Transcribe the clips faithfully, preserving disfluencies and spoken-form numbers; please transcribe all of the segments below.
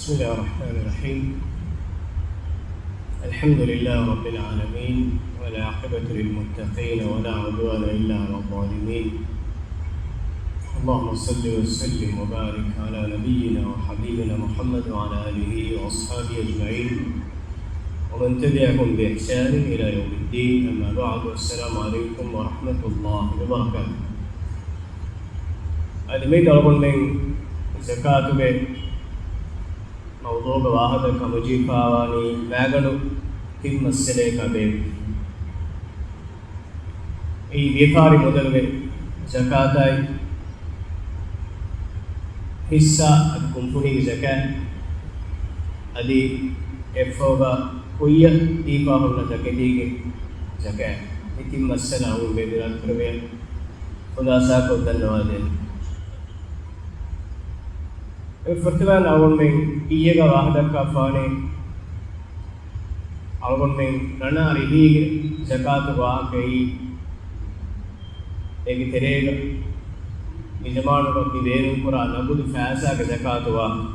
بسم الله الرحمن الرحيم. الحمد لله رب العالمين، والعاقبة للمتقين، ولا عدوان إلا على الظالمين. اللهم صل وسلم وبارك على نبينا وحبيبنا محمد وعلى آله وأصحابه أجمعين، ومن تبعهم بإحسان إلى يوم الدين. أما بعد، السلام عليكم ورحمة الله وبركاته. އަދި މި އަޅުގަނޑުމެން ޒަކާތުގެ މައުޟޫގަ ވާހަކަ ކަމުޖީފާވާނީ މާގަނޑު ތިން މައްސަލައަކާ ބޭނުން. އެއީ ވިޔަފާރި މުދަލުގެ ޒަކާތާއި، ހިއްސާ އަދި ކުންފުނީގެ ޒަކާތް، އަދި އެއަށްފަހުގަ ކުއްޔަށް ދީފާ ހުންނަ ތަކެތީގެ ޒަކާތް. މި ތިން މައްސަލަ އަޅުގަނޑު ބޭނުން ދިރާސް ކުރެވޭ. ޚުލާސާކޮށް ދަންނަވާދޭން. އެ ފުރަތަމަ އަޅުގަނޑުމެން އިއްޔެގަ ވާހަކަ ދައްކާފާނެ އަޅުގަނޑުމެން ރަނާ ރިހީގެ ޒަކާތު ވާހަކައީ، އޭގެ ތެރޭގަ މި ޒަމާނުގަ މި ބޭނުންކުރާ ނަގުދު ފައިސާގެ ޒަކާތު ވާހަކަ.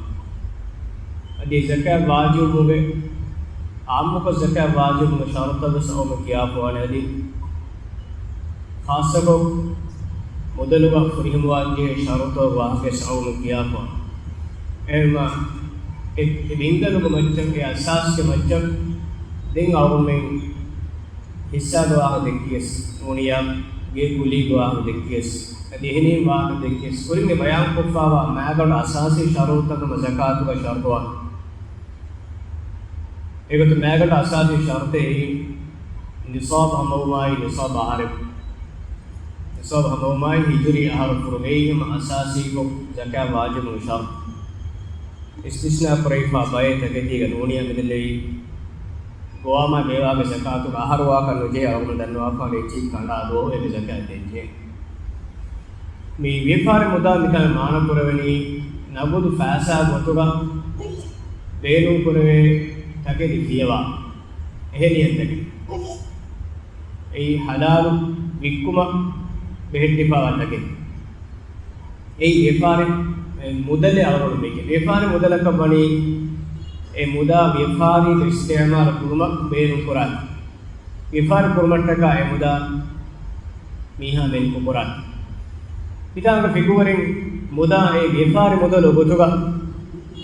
އަދި ޒަކާތް ވާޖިބުވުމުގެ، އާއްމުކޮށް ޒަކާތް ވާޖިބުވުމުގެ ޝަރުޠަށް ވެސް އަޅުގަނޑު ކިޔާފާނެ. އަދި ޚާއްޞަކޮށް މުދަލުގަ ފުރިހަމަވާންޖެހޭ ޝަރުޠު ވާހަކަވެސް އަޅުގަނޑު ކިޔާފާނެ. އެހެންވީމަ އެ، އެ ބިންދަލުގެ މައްޗަށް، އެ އަސާސްގެ މައްޗަށް ދެން އަޅުގަނޑުމެން ހިއްސާގެ ވާހަކަ ދެއްކިޔަސް ނޫނިއްޔާ، ގޭ ކުލީގެ ވާހަކަ ދެއްކިޔަސް، އަދި އެހެނީ ވާހަކަ ދެއްކިޔަސް ކުރިން އެ ބަޔާންކޮށްފާވާ މާގަނޑު އަސާސީ ޝަރުޠުތަކުން ޒަކާތުގަ ޝަރުޠުވާނެ. އެގޮތުން މާގަނޑު އަސާސީ ޝަރުޠެއް ނިޞާބު ހަމަވުމާއި ނިޞާބު އަހަރެއް. ނިޞާބު ހަމަވުމާއި ހިޖުރީ އަހަރު ފުރުގައި ހަމަ އަސާސީކޮށް ޒަކާތް ވާޖިބު ޝަރުޠު. އިސްތިސްނާ ކުރެވިފާ ބައެއް ތަކެތީގަ ނޫނިއްޔާ މިދެންނެވީ ގޮވާމާ ބޭވާގެ ޒަކާތުގަ އަހަރު ވާކަށް ނުޖެހޭ އަޅުގަނޑު ދަންނަވާފާނެ އެއްޗެއް ކަނޑާ ދުވަހު އޭގެ ޒަކާތް ދޭންޖެހޭ. މި ވިޔަފާރި މުދާ މިކަމެއް މާނަ ކުރެވެނީ ނަގުދު ފައިސާ ގޮތުގަ ބޭނުން ކުރެވޭ ތަކެތި ފިޔަވާ އެހެނިހެން ތަކެތި. އެއީ ޙަލާލު ވިއްކުމަށް ބެހެއްޓިފާވާ ތަކެތި. އެއީ ވިޔަފާރި މުދަލެއް އަޅުގަނޑު މީގެ. ވިޔަފާރި މުދަލަކަށް ވަނީ އެ މުދާ ވިޔަފާރީގެ އިސްތިޢުމާލު ކުރުމަށް ބޭނުން ކުރާ. ވިޔަފާރި ކުރުމަށްޓަކާ އެ މުދާ މީހާ މިލްކު ކުރާ. މިތާނގަ ފިގުވަރިން މުދާ އެ ވިޔަފާރި މުދަލު ގޮތުގަ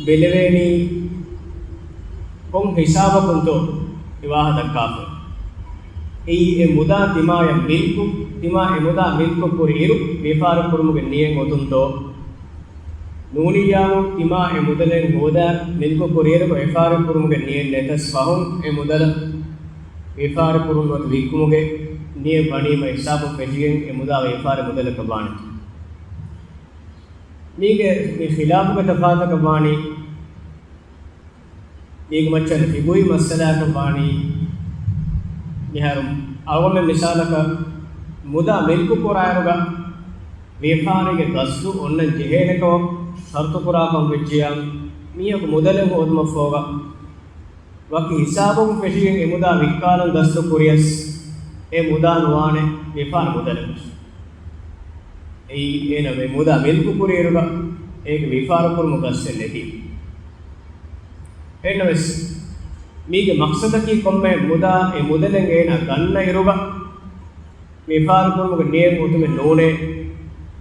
ބެލެވޭނީ ކޮން ހިސާބަކުންތޯ އެ ވާހަކަ ދައްކާފަ. އެއީ އެ މުދާ ތިމާޔަށް މިލްކު، ތިމާ އެ މުދާ މިލްކު ކުރި އިރު ވިޔަފާރި ކުރުމުގެ ނިޔަތް އޮތުންތޯ، ނޫނިއްޔާމު ތިމާ އެ މުދަލެއް ހޯދާ މިލްކު ކުރިއިރު ވިޔަފާރި ކުރުމުގެ ނިޔަތް ނެތަސް ފަހުން އެ މުދަލަށް ވިޔަފާރި ކުރުން ނުވަތަ ވިއްކުމުގެ ނިޔަތް ވަނީމަ ހިސާބުން ފެށިގެން އެ މުދާ ވިޔަފާރި މުދަލަކަށް ވާނެތީ. މީގެ މި ޚިލާފުގެ ތަފާތަކަށް ވާނީ، މީގެ މައްޗަށް ފިގުވި މައްސަލައަކަށް ވާނީ، މިހާރު އަޅުގަނޑުމެން މިސާލަކަށް މުދާ މިލްކު ކުރާއިރުގަ ވިޔަފާރީގެ ގަސްދު އޮންނަން ޖެހޭނެކަމަށް ޝަރުތު ކުރާކަމަށް ވެއްޖިއްޔާ، މީހަކު މުދަލެއް ހޯދުމަށްފަހުގަ ވަކި ހިސާބަކުން ފެށިގެން އެ މުދާ ވިއްކާލަން ގަސްތު ކުރިޔަސް، އެ މުދާ ނުވާނެ ވިޔަފާރި މުދަލަކަށް. އެއީ އޭނަ މި މުދާ މިލްކު ކުރިއިރުގަ އޭގެ ވިޔަފާރި ކުރުމުގެ ގަސްތެއް ނެތީ. އެހެންނަމަވެސް، މީގެ މަޤްޞަދަކީ ކޮންމެ މުދާ އެ މުދަލެއް އޭނަ ގަންނަ އިރުގަ ވިޔަފާރި ކުރުމުގެ ނިޔަތް އޮތުމެއް ނޫނޭ.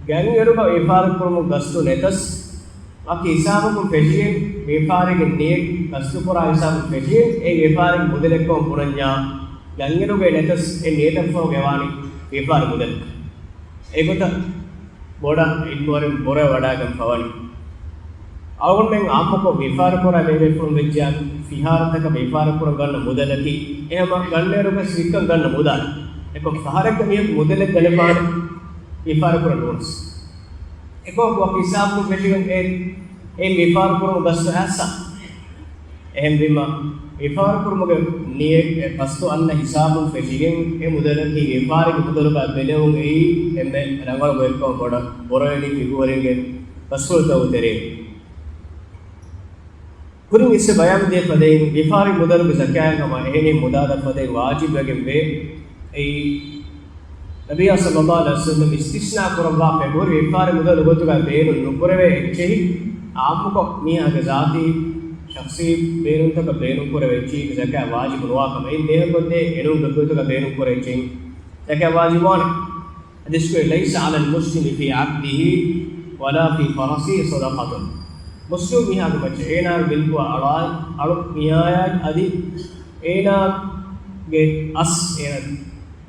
ގަންނަ އިރުގަ ވިޔަފާރި ކުރުމުގެ ގަސްތު ނެތަސް، ވަކި ހިސާބަކުން ފެށިގެން ވިޔަފާރީގެ ނިޔަތް ގަސްތުކުރާ ހިސާބުން ފެށިގެން އެ ވިޔަފާރީގެ މުދަލެއްކަމަށް ބުނަންޏާ، ގަންނަ އިރުގައި ނެތަސް އެ ނިޔަތަށްފަހު އެ ވާނީ ވިޔަފާރި މުދަލެއް. އެގޮތަށް ބޮޑަށް ޢިލްމުވެރިން ބުރަވެވަޑައިގެންފަވަނީ، އަޅުގަނޑުމެން ޢާއްމުކޮށް ވިޔަފާރިކުރާ ބޭބޭފުޅުން ވެއްޖިއްޔާ، ފިހާރަތަކަށް ވިޔަފާރިކުރަން ގަންނަ މުދަލަކީ، އެހަމަ ގަންނަ އިރުގަސް ވިއްކަން ގަންނަ މުދާ. އެކަމަކު ފަހަރެއްގަ މީހަކު މުދަލެއް ގަނެފާނެ ވިޔަފާރިކުރަން ނޫނަސް. އެކަމަކު ވަކި ހިސާބަކުން ފެށިގެން އެ، އެ ވިޔަފާރި ކުރުމުގެ ގަސްތު އައްސަ. އެހެންވީމަ، ވިޔަފާރި ކުރުމުގެ ނިޔަތް އެ ގަސްތު އަންނަ ހިސާބުން ފެށިގެން އެ މުދަލަކީ ވިޔަފާރީގެ މުދަލުގަ ބެލެވުން އެއީ އެންމެ ރަނގަޅު ގޮތްކަމަށް ބޮޑަށް ބޮރަވެނީ ފިގުވަރެއްގެ ބަސްފުޅުތަކުގެ ތެރެއިން. ކުރިން އިސްވެ ބަޔާންދިޔަ ފަދައިން، ވިޔަފާރި މުދަލުގެ ޒަކާތް ހަމަ އެހެނި މުދާތައް ފަދައިން ވާޖިބުވެގެން ވޭ. އެއީ، ނަބިއްޔާ ޞައްލައްލާހު ޢަލައިހި ވަސައްލަމް އިސްތިސްނާ ކުރައްވާފައި ހުރި ވިޔަފާރި މުދަލު ގޮތުގަ ބޭނުން ނުކުރެވޭ އެއްޗެހި، އާއްމުކޮށް މީހާގެ ޒާތީ ޝަޚްޞީ ބޭނުންތަކަށް ބޭނުންކުރެވޭ އެއްޗެއް ޒަކާތް ވާޖިބު ނުވާ ކަމަށް. އެއިން ބޭނުންކޮށްދޭ އެނޫން ގޮތުގަ ބޭނުންކުރޭ އެއްޗެއް ޒަކާތް ވާޖިބުވާނެ. ޙަދީޘްގައި، ليس على المسلم في عبده ولا في فرسه صدقة. މުސްލިމް މީހާގެ މައްޗަށް އޭނާގެ މިލްކު އަޅާ، އަޅު މީހާޔާ އަދި އޭނާގެ އަސް، އޭނާ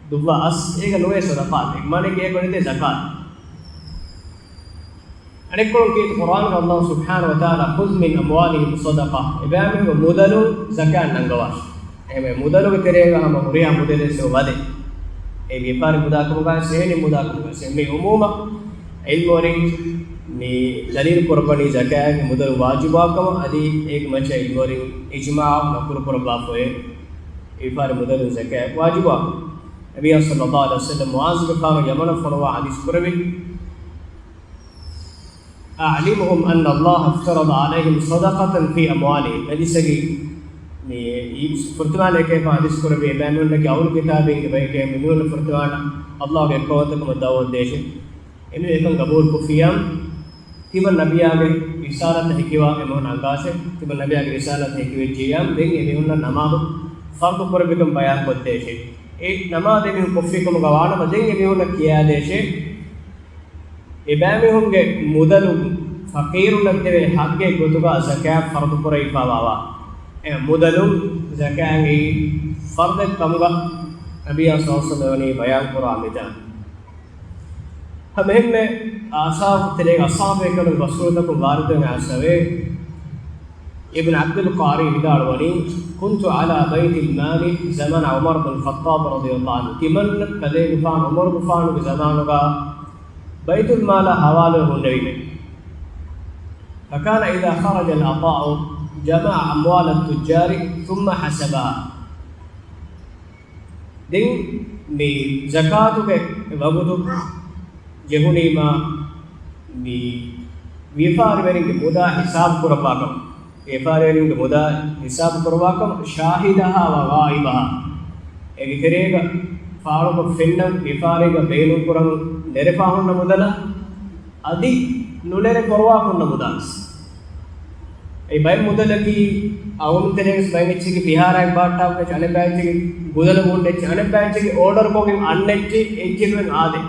ދުއްވާ އަސް، އޭގަ ނުވޭ ޞަދަޤާތެއް. މާނައަކީ އޭގަ ނެތޭ ޒަކާތް. އަނެއްކޮޅުން ކީރިތި ޤުރްއާނުގަ ﷲ ސުބްޙާނަހޫ ވަތަޢާލާ، خذ من أموالهم صدقة، އެބައިމީހުންގެ މުދަލުން ޒަކާތް ނަންގަވާށި. އެހެންވެ، މުދަލުގެ ތެރޭގަ ހަމަ ހުރިހާ މުދަލެއް ވަދެ. އެ ވިޔަފާރި މުދާކަމުގައި ސޭނި މުދާކަމުގައި ސޭ މި އުމޫމަށް ޢިލްމުވެރިން މި ދަލީލު ކުރައްވަނީ ޒަކާތްގެ މުދަލު ވާޖިބާ ކަމަށް. އަދި އޭގެ މައްޗަށް ޢިލްމުވެރިން އިޖްމާޢު ނަޤުލު ކުރައްވާފައޭ ވިޔަފާރި މުދަލުން ޒަކާތް ވާޖިބާ. ނަބިއްޔާ ޞައްލައްލާހު ޢަލައިހި ވަސައްލަމް މުޢާޛުގެފާނު ޔަމަނަށް ފޮނުވާ ޙަދީޘް ކުރެއްވި، أعلمهم أن الله افترض عليهم صدقة في أموالهم. ޙަދީޘަކީ މި ފުރަތަމަ އެކަލޭގެފާނު ޙަދީޘް ކުރެއްވި އެބައިމީހުންނަކީ އަހުލު ކިތާބީންގެ ބައެކޭ، މި މީހުންނަށް ފުރަތަމަ ﷲގެ އެއްކަލުންތަކުން ދަޢުވަތު ދޭށޭ. އެ މީހުން އެކަން ގަބޫލުކޮށްފިއްޔާ، ތިމަން ނަބިއްޔާގެ ރިސާލަތަށް ހެކިވާ އެމީހުން އަންގާށޭ. ތިމަން ނަބިއްޔާގެ ރިސާލަތަށް ހެކިވެއްޖިއްޔާ، ދެން އެމީހުންނަށް ނަމާދު ފަރުޟު ކުރެއްވިކަން ބަޔާން ކޮށްދޭށޭ. އެ ނަމާދު އެމީހުން ކޮށްފި ކަމުގަ ވާނަމަ، ދެން އެމީހުންނަށް ކިޔާދޭށޭ، އެބައިމީހުންގެ މުދަލު ފަޤީރުންނަށް ދެވޭ ޙައްޤެއް ގޮތުގަ ޒަކާތް ފަރުޟު ކުރެވިފައިވާ، އެ މުދަލުން ޒަކާތް އެއީ ފަރުޟެއް ކަމުގަ ނަބިއްޔާ ޞައްލައްލާހު ޢަލައިހި ވަސައްލަމް ވަނީ ބަޔާން ކުރާ މިތާ. ހަމައެހެންމެ އާސާރު ތެރޭގަ އަޞްޙާބު ބޭކަލުން ރަސޫލުތަކުން ވާރިދުވެގެން އައިސްފަވޭ. ابن عبد القاري ވިދާޅުވަނީ، كنت على بيت المال زمن عمر بن الخطاب رضي الله عنه. ތިމަން ކަލޭގެފާނު ޢުމަރުގެފާނުގެ ޒަމާނުގަ ބައިތުލްމާލާ ޙަވާލުވެ ހުންނެވީމޭ. فكان إذا خرج العطاء جمع أموال التجار ثم حسبها. ދެން މި ޒަކާތުގެ ވަގުތު ޖެހުނީމާ، މި ވިޔަފާރިވެރިންގެ މުދާ ހިސާބު ކުރައްވާކަމަށް، ވިޔަފާރިވެރިންގެ މުދާ ހިސާބު ކުރައްވާކަމަށް، شاهدها وغائبها، އޭގެ ތެރޭގަ ފާޅުކޮށް ފެންނަ ވިޔަފާރީގަ ބޭނުންކުރަން ނެރެފަ ހުންނަ މުދަލާ، އަދި ނުނެރެ ފޮރުވާ ހުންނަ މުދާވެސް. އެ ބައެއް މުދަލަކީ އަޅުގަނޑު ތެރޭވެސް ބައެއް އެއްޗެއްގެ ފިހާރައެއް ބާއްޓާފަ އެއްޗެއް، އަނެއް ބައެއް އެއްޗެއްގެ ގުދަލު ހުންނަ އެއްޗެއް، އަނެއް ބައެއް އެއްޗެއްގެ އޯޑަރުކޮށްގެން އަންނަ އެއްޗެއް، އެއްޗެއް އާދެ.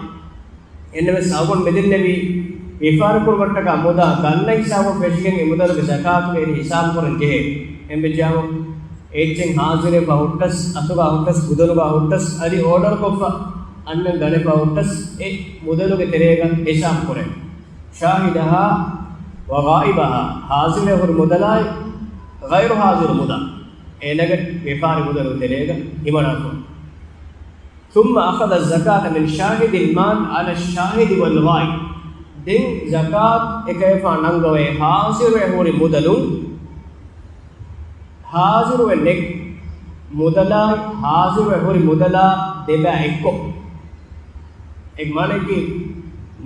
އެންނަވެސް އަޅުގަނޑު މިދެންނެވީ ވިޔަފާރި ކުރުމަށްޓަކާ މުދާ ދަންނަ ހިސާބުން ފެށިގެން އެ މުދަލުގެ ޒަކާތުގެ އެރި ހިސާބު ކުރަން ޖެހޭ. އެހެންވެއްޖާމު އެއްޗެއް ހާޒިރެއްވާ ހުއްޓަސް، އަތުގާ ހުއްޓަސް، ގުދަލުގާ ހުއްޓަސް، އަދި އޯޑަރުކޮށްފަ އަންނަން ގަނެފަ ހުއްޓަސް، އެ މުދަލުގެ ތެރޭގަ ހިސާބު ކުރޭ. شاهدها وغائبها، ހާޒިރެއް ހުރި މުދަލާއި، ޣައިރު ހާޒިރު މުދާ، އޭނާގެ ވިޔަފާރި މުދަލުގެ ތެރޭގަ ހިމަނާފަ. ثم أخذ الزكاة من شاهد المال على الشاهد والغائب. ދެން ޒަކާތް އެކަލޭގެފާނު ނަންގަވޭ ހާޒިރުވެ ހުރި މުދަލުން، ހާޒިރުވެ ނެތް މުދަލާއި، ހާޒިރުވެ ހުރި މުދަލާ ދެބައި އެއްކޮށް. އޭގެ މާނައަކީ،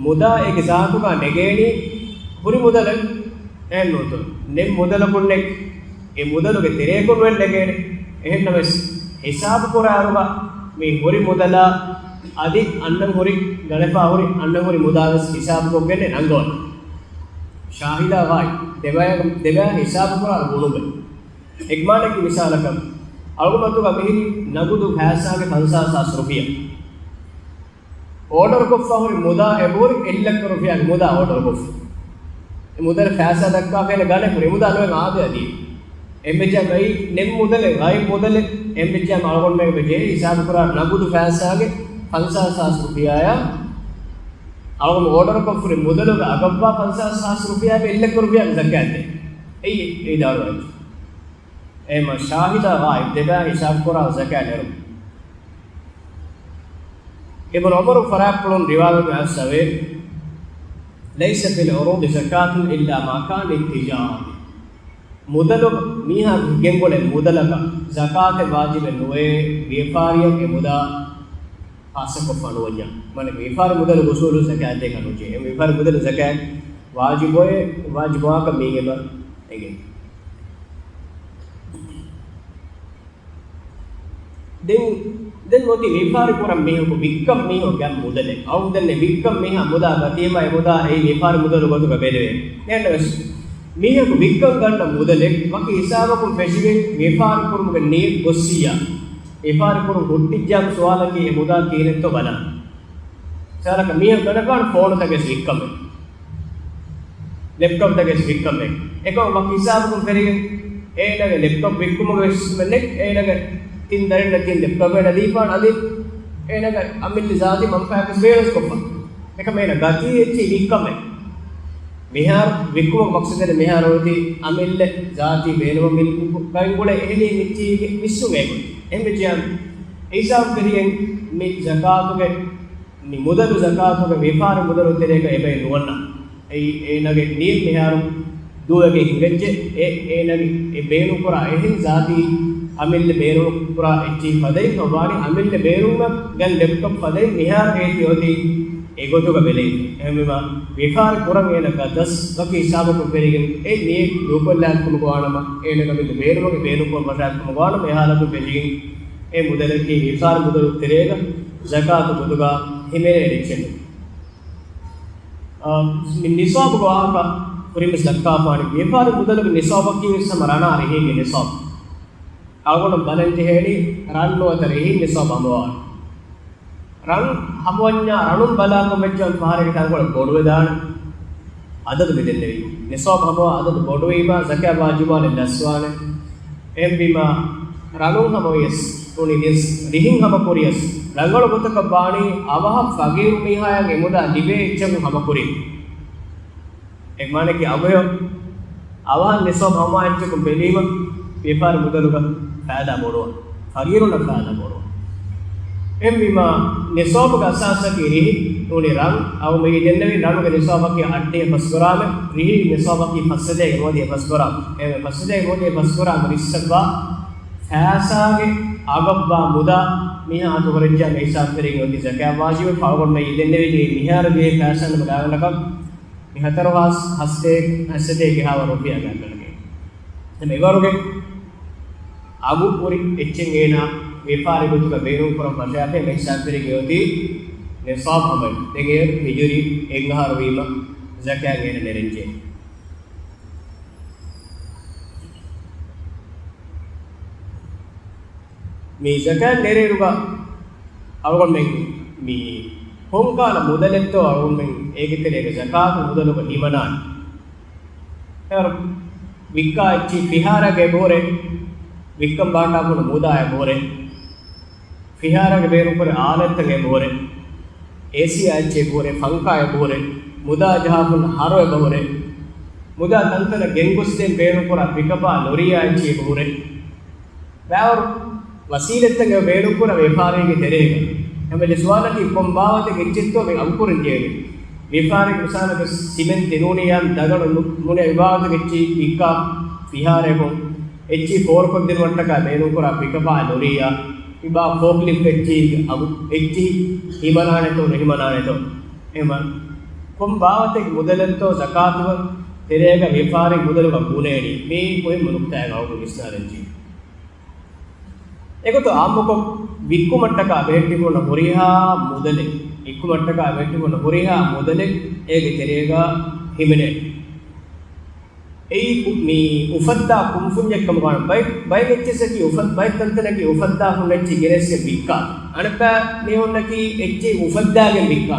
މުދާ އޭގެ ޒާތުގާ ނެގޭނީ ހުރި މުދަލެއް އެހެން ނޫންތޯ؟ ނެތް މުދަލަކުން ނެތް، އެ މުދަލުގެ ތެރޭކުން ވެސް ނެގޭނެ. އެހެންނަމަވެސް، ހިސާބު ކުރާއިރުގަ މި ހުރި މުދަލާ އަދި އަންނަން ހުރި، ގަނެފާ ހުރި އަންނަން ހުރި މުދާ ވެސް ހިސާބުކޮށްގެން ނަންގަވަން. ޝާހިދާ ޣާއިބް ދެބައި، ދެބައި ހިސާބު ކުރާ ބުނުމެއް. އެގްމާނަކީ މިސާލަކަށް، އަޅުގަނޑު މަތުގަ މިހިރީ ނަގުދު ފައިސާގެ ފަންސާސް ހާސް ރުފިޔާ. އޯޑަރުކޮށްފަ ހުރި މުދާ އެބަހުރި އެއް ލައްކަ ރުފިޔާގެ މުދާ އޯޑަރުކޮށްފަ. އެ މުދަލު ފައިސާ ދައްކާފައި ގަނެ ހުރި މުދާ ނުވެ އާދެ އަދި. އެންމެ ޖާ ގައި ނެތް މުދަލެއް، ގައި މުދަލެއް، އެންމެ ޖާ އަޅުގަނޑުމެން ޖެހޭ ހިސާބު ކުރާ ނަގުދު ފައިސާގެ ފަންސާސް ހާސް ރުފިޔާއާ، އަޅުގަނޑު އޯޑަރުކޮށް ހުރި މުދަލުގެ އަގަށްވާ ފަންސާސް ހާސް ރުފިޔާގެ އެއް ލައްކަ ރުފިޔާގެ ޒަކާތެއް. އެއީ، އެއީ ދާޅުވާ. އެހެންމަ ޝާހިދާ ޣާއިބް ދެބައި ހިސާބު ކުރާ ޒަކާތް ނެރުން. އިބްނު ޢުމަރު ފަރާތްޕުޅުން ރިވާވެގެން އައިސްފަވޭ، ليس في العروض زكاة إلا ما كان للتجارة. މުދަލު، މީހާ ގެންގުޅޭ މުދަލަކަށް ޒަކާތެއް ވާޖިބެއް ނުވޭ، ވިޔަފާރިއަށް އެ މުދާ ޚާއްޞަކޮށްފަ ނުވަންޏާ. މާނަ ވިޔަފާރި މުދަލުގެ އުސޫލު ޒަކާތް ދޭކަށް ނުޖެހޭ. ވިޔަފާރި މުދަލު ޒަކާތް ވާޖިބުވޭ، ވާޖިބުވާކަށް މީގެ އެބަ އެނގޭ. ދެން، ދެން އޮތީ ވިޔަފާރި ކުރަން މީހަކު ވިއްކަން މީހަކު ގަތް މުދަލެއް. އަޅުގަނޑު ދެންނެވި ވިއްކަން މީހާ މުދާ ގަތީމަ އެ މުދާ އެއީ ވިޔަފާރި މުދަލު ގޮތުގަ ބެލެވޭ. އެހެންނަމަވެސް، މީހަކު ވިއްކަން ގަންނަ މުދަލެއް ވަކި ހިސާބަކުން ފެށިގެން ވިޔަފާރި ކުރުމުގެ ނިޔަތް ގޮއްސިއްޔާ، ވިޔަފާރި ކުރުން ހުއްޓިއްޖާމު ސުވާލަކީ އެ މުދާ ކިހިނެއްތޯ ބަލާ. މިސާލަކަށް މީހަކު ގަނެފާނެ ފޯނުތަކެއް ވިއްކަމެއް، ލެޕްޓޮޕްތަކެއް ވިއްކަމެއް. އެކަމަކު ވަކި ހިސާބަކުން ފެށިގެން އޭނަގެ ލެޕްޓޮޕް ވިއްކުމުގެ ވެސް އެއް އޭނަގެ ތިން ދަރިންނަށް ތިން ލެޕްޓޮޕް އޭނަ ދީފާނެ އަދި އޭނަގެ އަމިއްލަ ޒާތީ މަންފާއަކަސް ބޭނުން ކޮށްފަ. އެކަމަކު އޭނަ ގަތީ އެއްޗިހި ވިއްކަމެއް. މިހާރު ވިއްކުމުގެ މަޤްޞަދެއް މިހާރު އޮތީ އަމިއްލަ ޒާތީ ބޭނުމަށް މި ގައިންގުޅޭ އެހެނީ މިއްޗީގެ ވިއްސުން އެގޮތް. އެހެންވެއްޖެއްޔާ އެ ހިސާބު ކެރިއެން މި ޒަކާތުގެ މި މުދަލު ޒަކާތުގެ ވިޔަފާރި މުދަލު ތެރޭގަ އެބައި ނުވަންނާނެ. އެއީ އޭނަގެ ނިޔަތް މިހާރު ދޫވެގެން ހިނގައްޖެ. އެ އޭނަގެ އެ ބޭނުންކުރާ އެހެން ޒާތީ އަމިއްލަ ބޭނުންކުރާ އެއްޗިހި ފަދައިން ވާނީ އަމިއްލަ ބޭނުމަށް ގަން ލެޕްޓޮޕް ފަދައިން މިހާރު އޭތި އޮތީ އެގޮތުގަ ބެލެނީ. އެހެންވީމާ ވިޔަފާރި ކުރަން އޭނަ ގަދަސް ވަކި ހިސާބަކުން ފެށިގެން އެ ނިޔަތް ދޫކޮށްލާފަ ކަމުގަ ވާނަމަ އޭނަގެ އަމިއްލަ ބޭނުމަކީ ބޭނުންކުރަން ފަށާފަ ކަމުގަ ވާނަމަ އެ ހާލަތުން ފެށިގެން އެ މުދަލަކީ ވިޔަފާރި މުދަލު ތެރޭގަ ޒަކާތު ގޮތުގަ ހިމެނޭ އެއްޗެއް. އާ، މި ނިސާބުގެ ވާހަކަ ކުރިންވެސް ދައްކާފާނެ. ވިޔަފާރި މުދަލުގެ ނިސާބަކީ ވެސް ހަމަ ރަނާ ރިހީގެ ނިސާބު. އަޅުގަނޑު ބަލަން ޖެހޭނީ ރަން ނުވަތަ ރިހިން ނިސާބު ހަމަވާނެ. ރަން ހަމަވަންޏާ ރަނުން ބަލާކަށް ވެއްޖެއްޔާ ފަހަރެއްގެ ތަންކޮޅެއް ބޮޑުވެދާނެ. އަދަދު މި ދެންނެވީ. ނިސާބު ހަމަވާ އަދަދު ބޮޑުވީމާ ޒަކާތް ވާޖިބުވާނެ ލަސްވާނެ. އެހެންވީމާ ރަނުން ހަމަވިޔަސް ނޫނީ ރިހިން ހަމަކުރިޔަސް ރަނގަޅު ގޮތަކަށް ވާނީ އަވަހަށް ފަގީރު މީހާޔަށް އެ މުދާ ލިބޭ އެއްޗަކުން ހަމަކުރީ. އެ މާނައަކީ އަގުހެޔޮ އަވަހަށް ނިސާބު ހަމަވާ އެއްޗަކުން ބެލީމަ ވިޔަފާރި މުދަލުގަ ފައިދާ ބޮޑުވާނެ. ފަގީރުންނަށް ފައިދާ ބޮޑުވާނެ. އެހެންވީމާ ނިސާބުގެ އަސާސަކީ ރިހި ނޫނީ ރަން. އަވަ މި ދެންނެވި ރަނުގެ ނިސާބަކީ އަށްޑިހަ ފަސް ގްރާމެއް، ރިހީގެ ނިސާބަކީ ފަސްހަތޭކަ ނުވަދިހަ ފަސް ގްރާމް. އެހެންވެ ފަސްހަތޭކަ ނުވަދިހަ ފަސް ގްރާމް ރިއްސަށްވާ ފައިސާގެ އަގަށްވާ މުދާ މީހާ އަތުގަ ހުރެއްޖެއްޔާ މި ހިސާބު ކުރިން އޮތީ ޒަކާތް ވާޖިބެއް. އަޅުގަނޑު މި ދެންނެވި މިހާރު ދިޔަ ފައިސާ ނަމަ ގާތްގަނޑަކަށް މި ހަތަރު ހާސް ހަސަތޭ، ހަސަތޭކަ ހާވަރު ރުފިޔާ ގާތްގަނޑަކަށް. ދެން އެވަރުގެ އަގު ހުރި އެއްޗެއް އޭނާ ވިޔަފާރި ގޮތުގަ ބޭނުން ކުރަން ފަށާފައި މި ހިސާބު ކުރިން އޮތީ ނިސާބު ހަމަވެ. ދެން އެ ހިޖުރީ އެއް އަހަރު ވީމަ ޒަކާތް އޭނަ ނެރެންޖެ. މި ޒަކާތް ނެރޭއިރުގަ އަޅުގަނޑުމެން މި ކޮންކަހަލަ މުދަލެއްތޯ އަޅުގަނޑުމެން އޭގެ ތެރޭގަ ޒަކާތު މުދަލުގަ ހިމަނާނީ. އޭރު ވިއްކާ އެއްޗިހި ފިހާރައިގެ އެބަހުރޭ، ވިއްކަން ބާއްޓާފަ ހުންނަ މުދާ އެބަހުރޭ، ފިހާރައިގެ ބޭނުންކުރެ އާލަތްތައް އެބަހުރޭ، އޭސީއާ އެއްޗެއް އެބަހުރޭ، ފަންކާ އެބަހުރޭ، މުދާ ޖަހާފަ ހުންނަ ހަރު އެބަހުރޭ، މުދާ ތަންތަނަށް ގެންގޮސްދޭން ބޭނުންކުރާ ޕިކަޕާ ލޮރީއާ އެއްޗެއް އެބަހުރޭ. ބައިވަރު ވަސީލަތްތައް އެބަ ބޭނުންކުރާ ވިޔަފާރީގެ ތެރޭގަ. އެންމެ ސުވާލަކީ ކޮން ބާވަތެއް އެއްޗެއްތޯ މި އަގުކުރަން ޖެހޭނީ؟ ވިޔަފާރީގެ މިސާލަކަށް ސިމެންޓް ތިނޫނިއްޔާ ދަގަނޑު ނު-، ނޫނިއްޔާ މި ބާވަތެއް އެއްޗިހި ވިއްކާ ފިހާރައަކުން އެއްޗިހި ފޯރުކޮށްދިނުމަށްޓަކާ ބޭނުންކުރާ ޕިކަޕާ ލޮރީއާ މި ބާ ފޯކްލިފްޓް އެއްޗިހި އަގު އެއްޗިހި ހިމަނާނެތޯ ނުހިމަނާނެތޯ؟ އެހެންވީމަ ކޮން ބާވަތެއްގެ މުދަލެއްތޯ ޒަކާތުގެ ތެރޭގަ ވިޔަފާރީ މުދަލުގަ ބުނޭނީ؟ މީ މުހިއްމު ނުކްތާއެއް އަޅުގަނޑު ވިސްނާލަންޖެހޭ. އެގޮތަށް އާއްމުކޮށް ވިއްކުމަށްޓަކާ ބެހެއްޓިފަ ހުންނަ ހުރިހާ މުދަލެއް، ވިއްކުމަށްޓަކާ ބެހެއްޓިފަ ހުންނަ ހުރިހާ މުދަލެއް އޭގެ ތެރޭގަ ހިމެނޭ. އެއީ ކު-، މި އުފައްދާ ކުންފުންޏެއް ކަމުގަ ވާނެ. ބައެއް، ބައެއް އެއްޗިއްސަކީ އުފައް-، ބައެއް ތަންތަނަކީ އުފައްދާ ހުންނަ އެއްޗިހި ގެނެސްގެން ވިއްކާ. އަނެއްބައި މީހުންނަކީ އެއްޗިހި އުފައްދާގެން ވިއްކާ.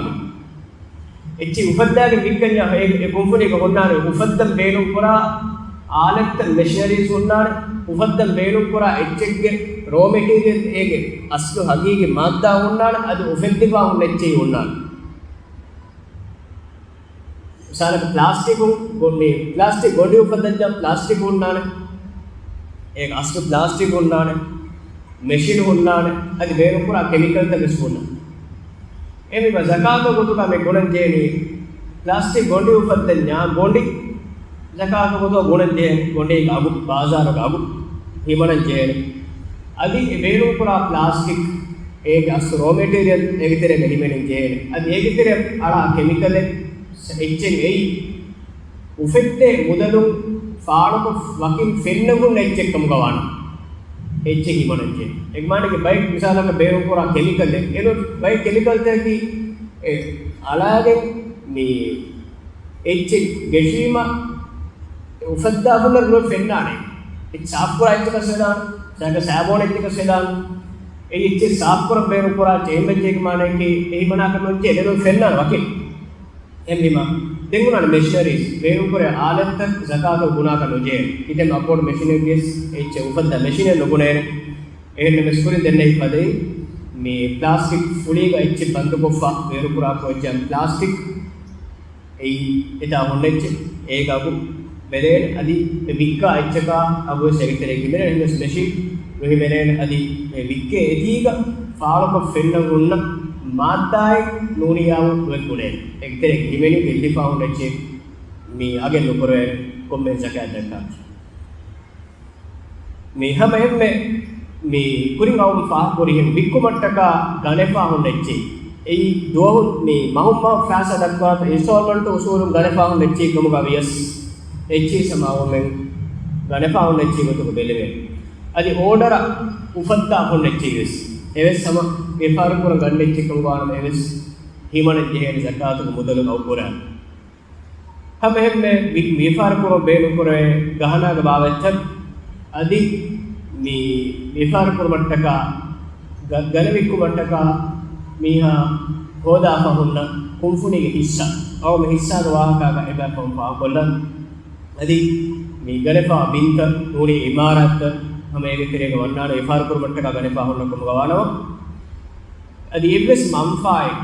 އެއްޗިހި އުފައްދާގެން ވިއްކަންޏާ އެ، އެ ކުންފުނީގަ ހުންނާނެ އުފައްދަން ބޭނުންކުރާ އާލަތްތައް، މެޝިނަރީސް ހުންނާނެ، އުފައްދަން ބޭނުންކުރާ އެއްޗެއްގެ ރޯ މެޓީރިއަލް، އޭގެ އަސްލު ހަގީގީ މާއްދާ ހުންނާނެ، އަދި އުފެއްދިފަ ހުންނަ އެއްޗެހި ހުންނާނެ. މިސާލަކަށް ޕްލާސްޓިކު ގޮނޑި، ޕްލާސްޓިކް ގޮނޑި އުފައްދަންޏާ ޕްލާސްޓިކް ހުންނާނެ، އޭގެ އަސްލު ޕްލާސްޓިކް ހުންނާނެ، މެޝިން ހުންނާނެ، އަދި ބޭނުންކުރާ ކެމިކަލްތައް ވެސް ހުންނާނެ. އެހެންވީމަ ޒަކާތު ގޮތުގަ މި ގުނަން ޖެހެނީ، ޕްލާސްޓިކް ގޮނޑި އުފައްދަންޏާ ގޮނޑި ޒަކާތު ގޮތުގަ ގުނަން ޖެހޭނެ، ގޮނޑީގެ އަގު، ބާޒާރުގެ އަގު ހިމަނަން ޖެހޭނެ. އަދި އެ ބޭނުންކުރާ ޕްލާސްޓިކް، އޭގެ އަސްލު ރޯ މެޓީރިއަލް އޭގެ ތެރޭގަ ހިމެނެން ޖެހޭނެ. އަދި އޭގެ ތެރެއަށް އަޅާ ކެމިކަލެއް، އެއްޗެއް އެއީ އުފެއްދޭ މުދަލުން ފާޅުކޮށް ވަކިން ފެންނަ ހުންނަ އެއްޗެއް ކަމުގަ ވާނެ. އެއްޗެއް ހިމަނަން ޖެހޭ. އެގެ މާނައަކީ ބައެއް މިސާލަކަށް ބޭނުންކުރާ ކެމިކަލެއް، އެނޫން ބައެއް ކެމިކަލްތަކަކީ އެ އަޅާގެން މި އެއްޗެއް ގެށީމަ އުފައްދާ ފުންނަ ނުވެ ފެންނާނެ. އެ ސާފުކުރާ އެއްޗަކަށް ހެދާނެ. ސާގަ ސާބޯން އެއްޗަކަށް ހެދާނެ. އެ އެއްޗެއް ސާފުކުރަން ބޭނުންކުރާ ޖެހެން ވެއްޖެ މާނައަކީ އެހި މަނާކަށް ނުވެއްޖެ ނެރުން ފެންނާނެ ވަކިން. އެހެންވީމަ، ދެން ހުންނާނެ މެޝިނަރީސް، ބޭނުންކުރޭ އާލަތްތައް ޒަކާތު ބުނާކަށް ނުޖެހޭ. ކިތަންމެ އަބޯޓް މެޝިނެއްގެސް އެއްޗެއް އުފައްދާ މެޝިނެއް ނުބުނޭނެ. އެހެންނަމަވެސް ކުރިން ދެންނެވި ފަދައިން މި ޕްލާސްޓިކް ފުޅީގަ އެއްޗެއް ބަންދުކޮށްފަ ބޭރުކުރާ ކޮއްޗަށް ޕްލާސްޓިކް އެއީ އެތާ ހުންނަ އެއްޗެއް އޭގަ އަގު ބެލޭނެ އަދި އެ ވިއްކާ އެއްޗަކާ އަގުވެސް އެގެތެރޭ ހިމެނޭނެ. އެހެންވެސް މެޝިން ނުހިމެނޭނެ އަދި އެ ވިއްކޭ އެތީގަ ފާޅުކޮށް ފެންނަން ހުންނަ މާއްދާއެއް ނޫނިއްޔާމު ނުވެ ބުނޭނެ. އެގެތެރޭ ހިމެނި ގެއްލިފާ ހުންނަ އެއްޗެއް މި އަގެއް ނުކުރެވޭނެ ކޮންމެ ޒަކާތް ދައްކާ. މި ހަމަ އެންމެ މި ކުރިން އައުމު ފާހަގަކުރިހެން ވިއްކުމަށްޓަކާ ގަނެފާ ހުންނަ އެއްޗެއް. އެއީ ދުވަހު މި މަހުން މަހަށް ފައިސާ ދައްކާތަ އިންސްޓޯލްމަންޓު އުސޫލުން ގަނެފާ ހުންނަ އެއްޗެއް ކަމުގަ ވިޔަސް އެއްޗެއް ހަމަ އައުމެން ގަނެފާ ހުންނަ އެއްޗެއް ގޮތުގަ ބެލެވޭ. އަދި އޯޑަރ އުފައްދާ ހުންނަ އެއްޗެއް ވެސް އެވެސް ހަމަ ވިޔަފާރި ކުރަން ގަންނަ އެއްޗެއް ކަމުގަ ވާނަމަ އެވެސް ހިމަނަން ޖެހޭނެ ޒަކާތުގެ މުދަލު އަގުކުރާ. ހަމައެހެންމެ ވި-، ވިޔަފާރި ކުރުން ބޭނުންކުރެވޭ ގަހަނާގެ ބާވަތްތައް އަދި މި ވިޔަފާރި ކުރުމަށްޓަކާ ގަ-، ގަނެ ވިއްކުމަށްޓަކާ މީހާ ހޯދާފަ ހުންނަ ކުންފުނީގެ ހިއްސާ، އައުމު ހިއްސާގެ ވާހަކާގަ އެބައި ފަހުން ފާހަގަކޮށްލަން. އަދި މި ގަނެފާ ބިންތައް ނޫނީ އިމާރާތްތައް ހަމަ އޭގެ ތެރޭގަ ވަންނާނެ ވިޔަފާރި ކުރުމަށްޓަކާ ގަނެފާ ހުންނަ ކަމުގަ ވާނަމަ، އަދި އެއްވެސް މަންފާއެއް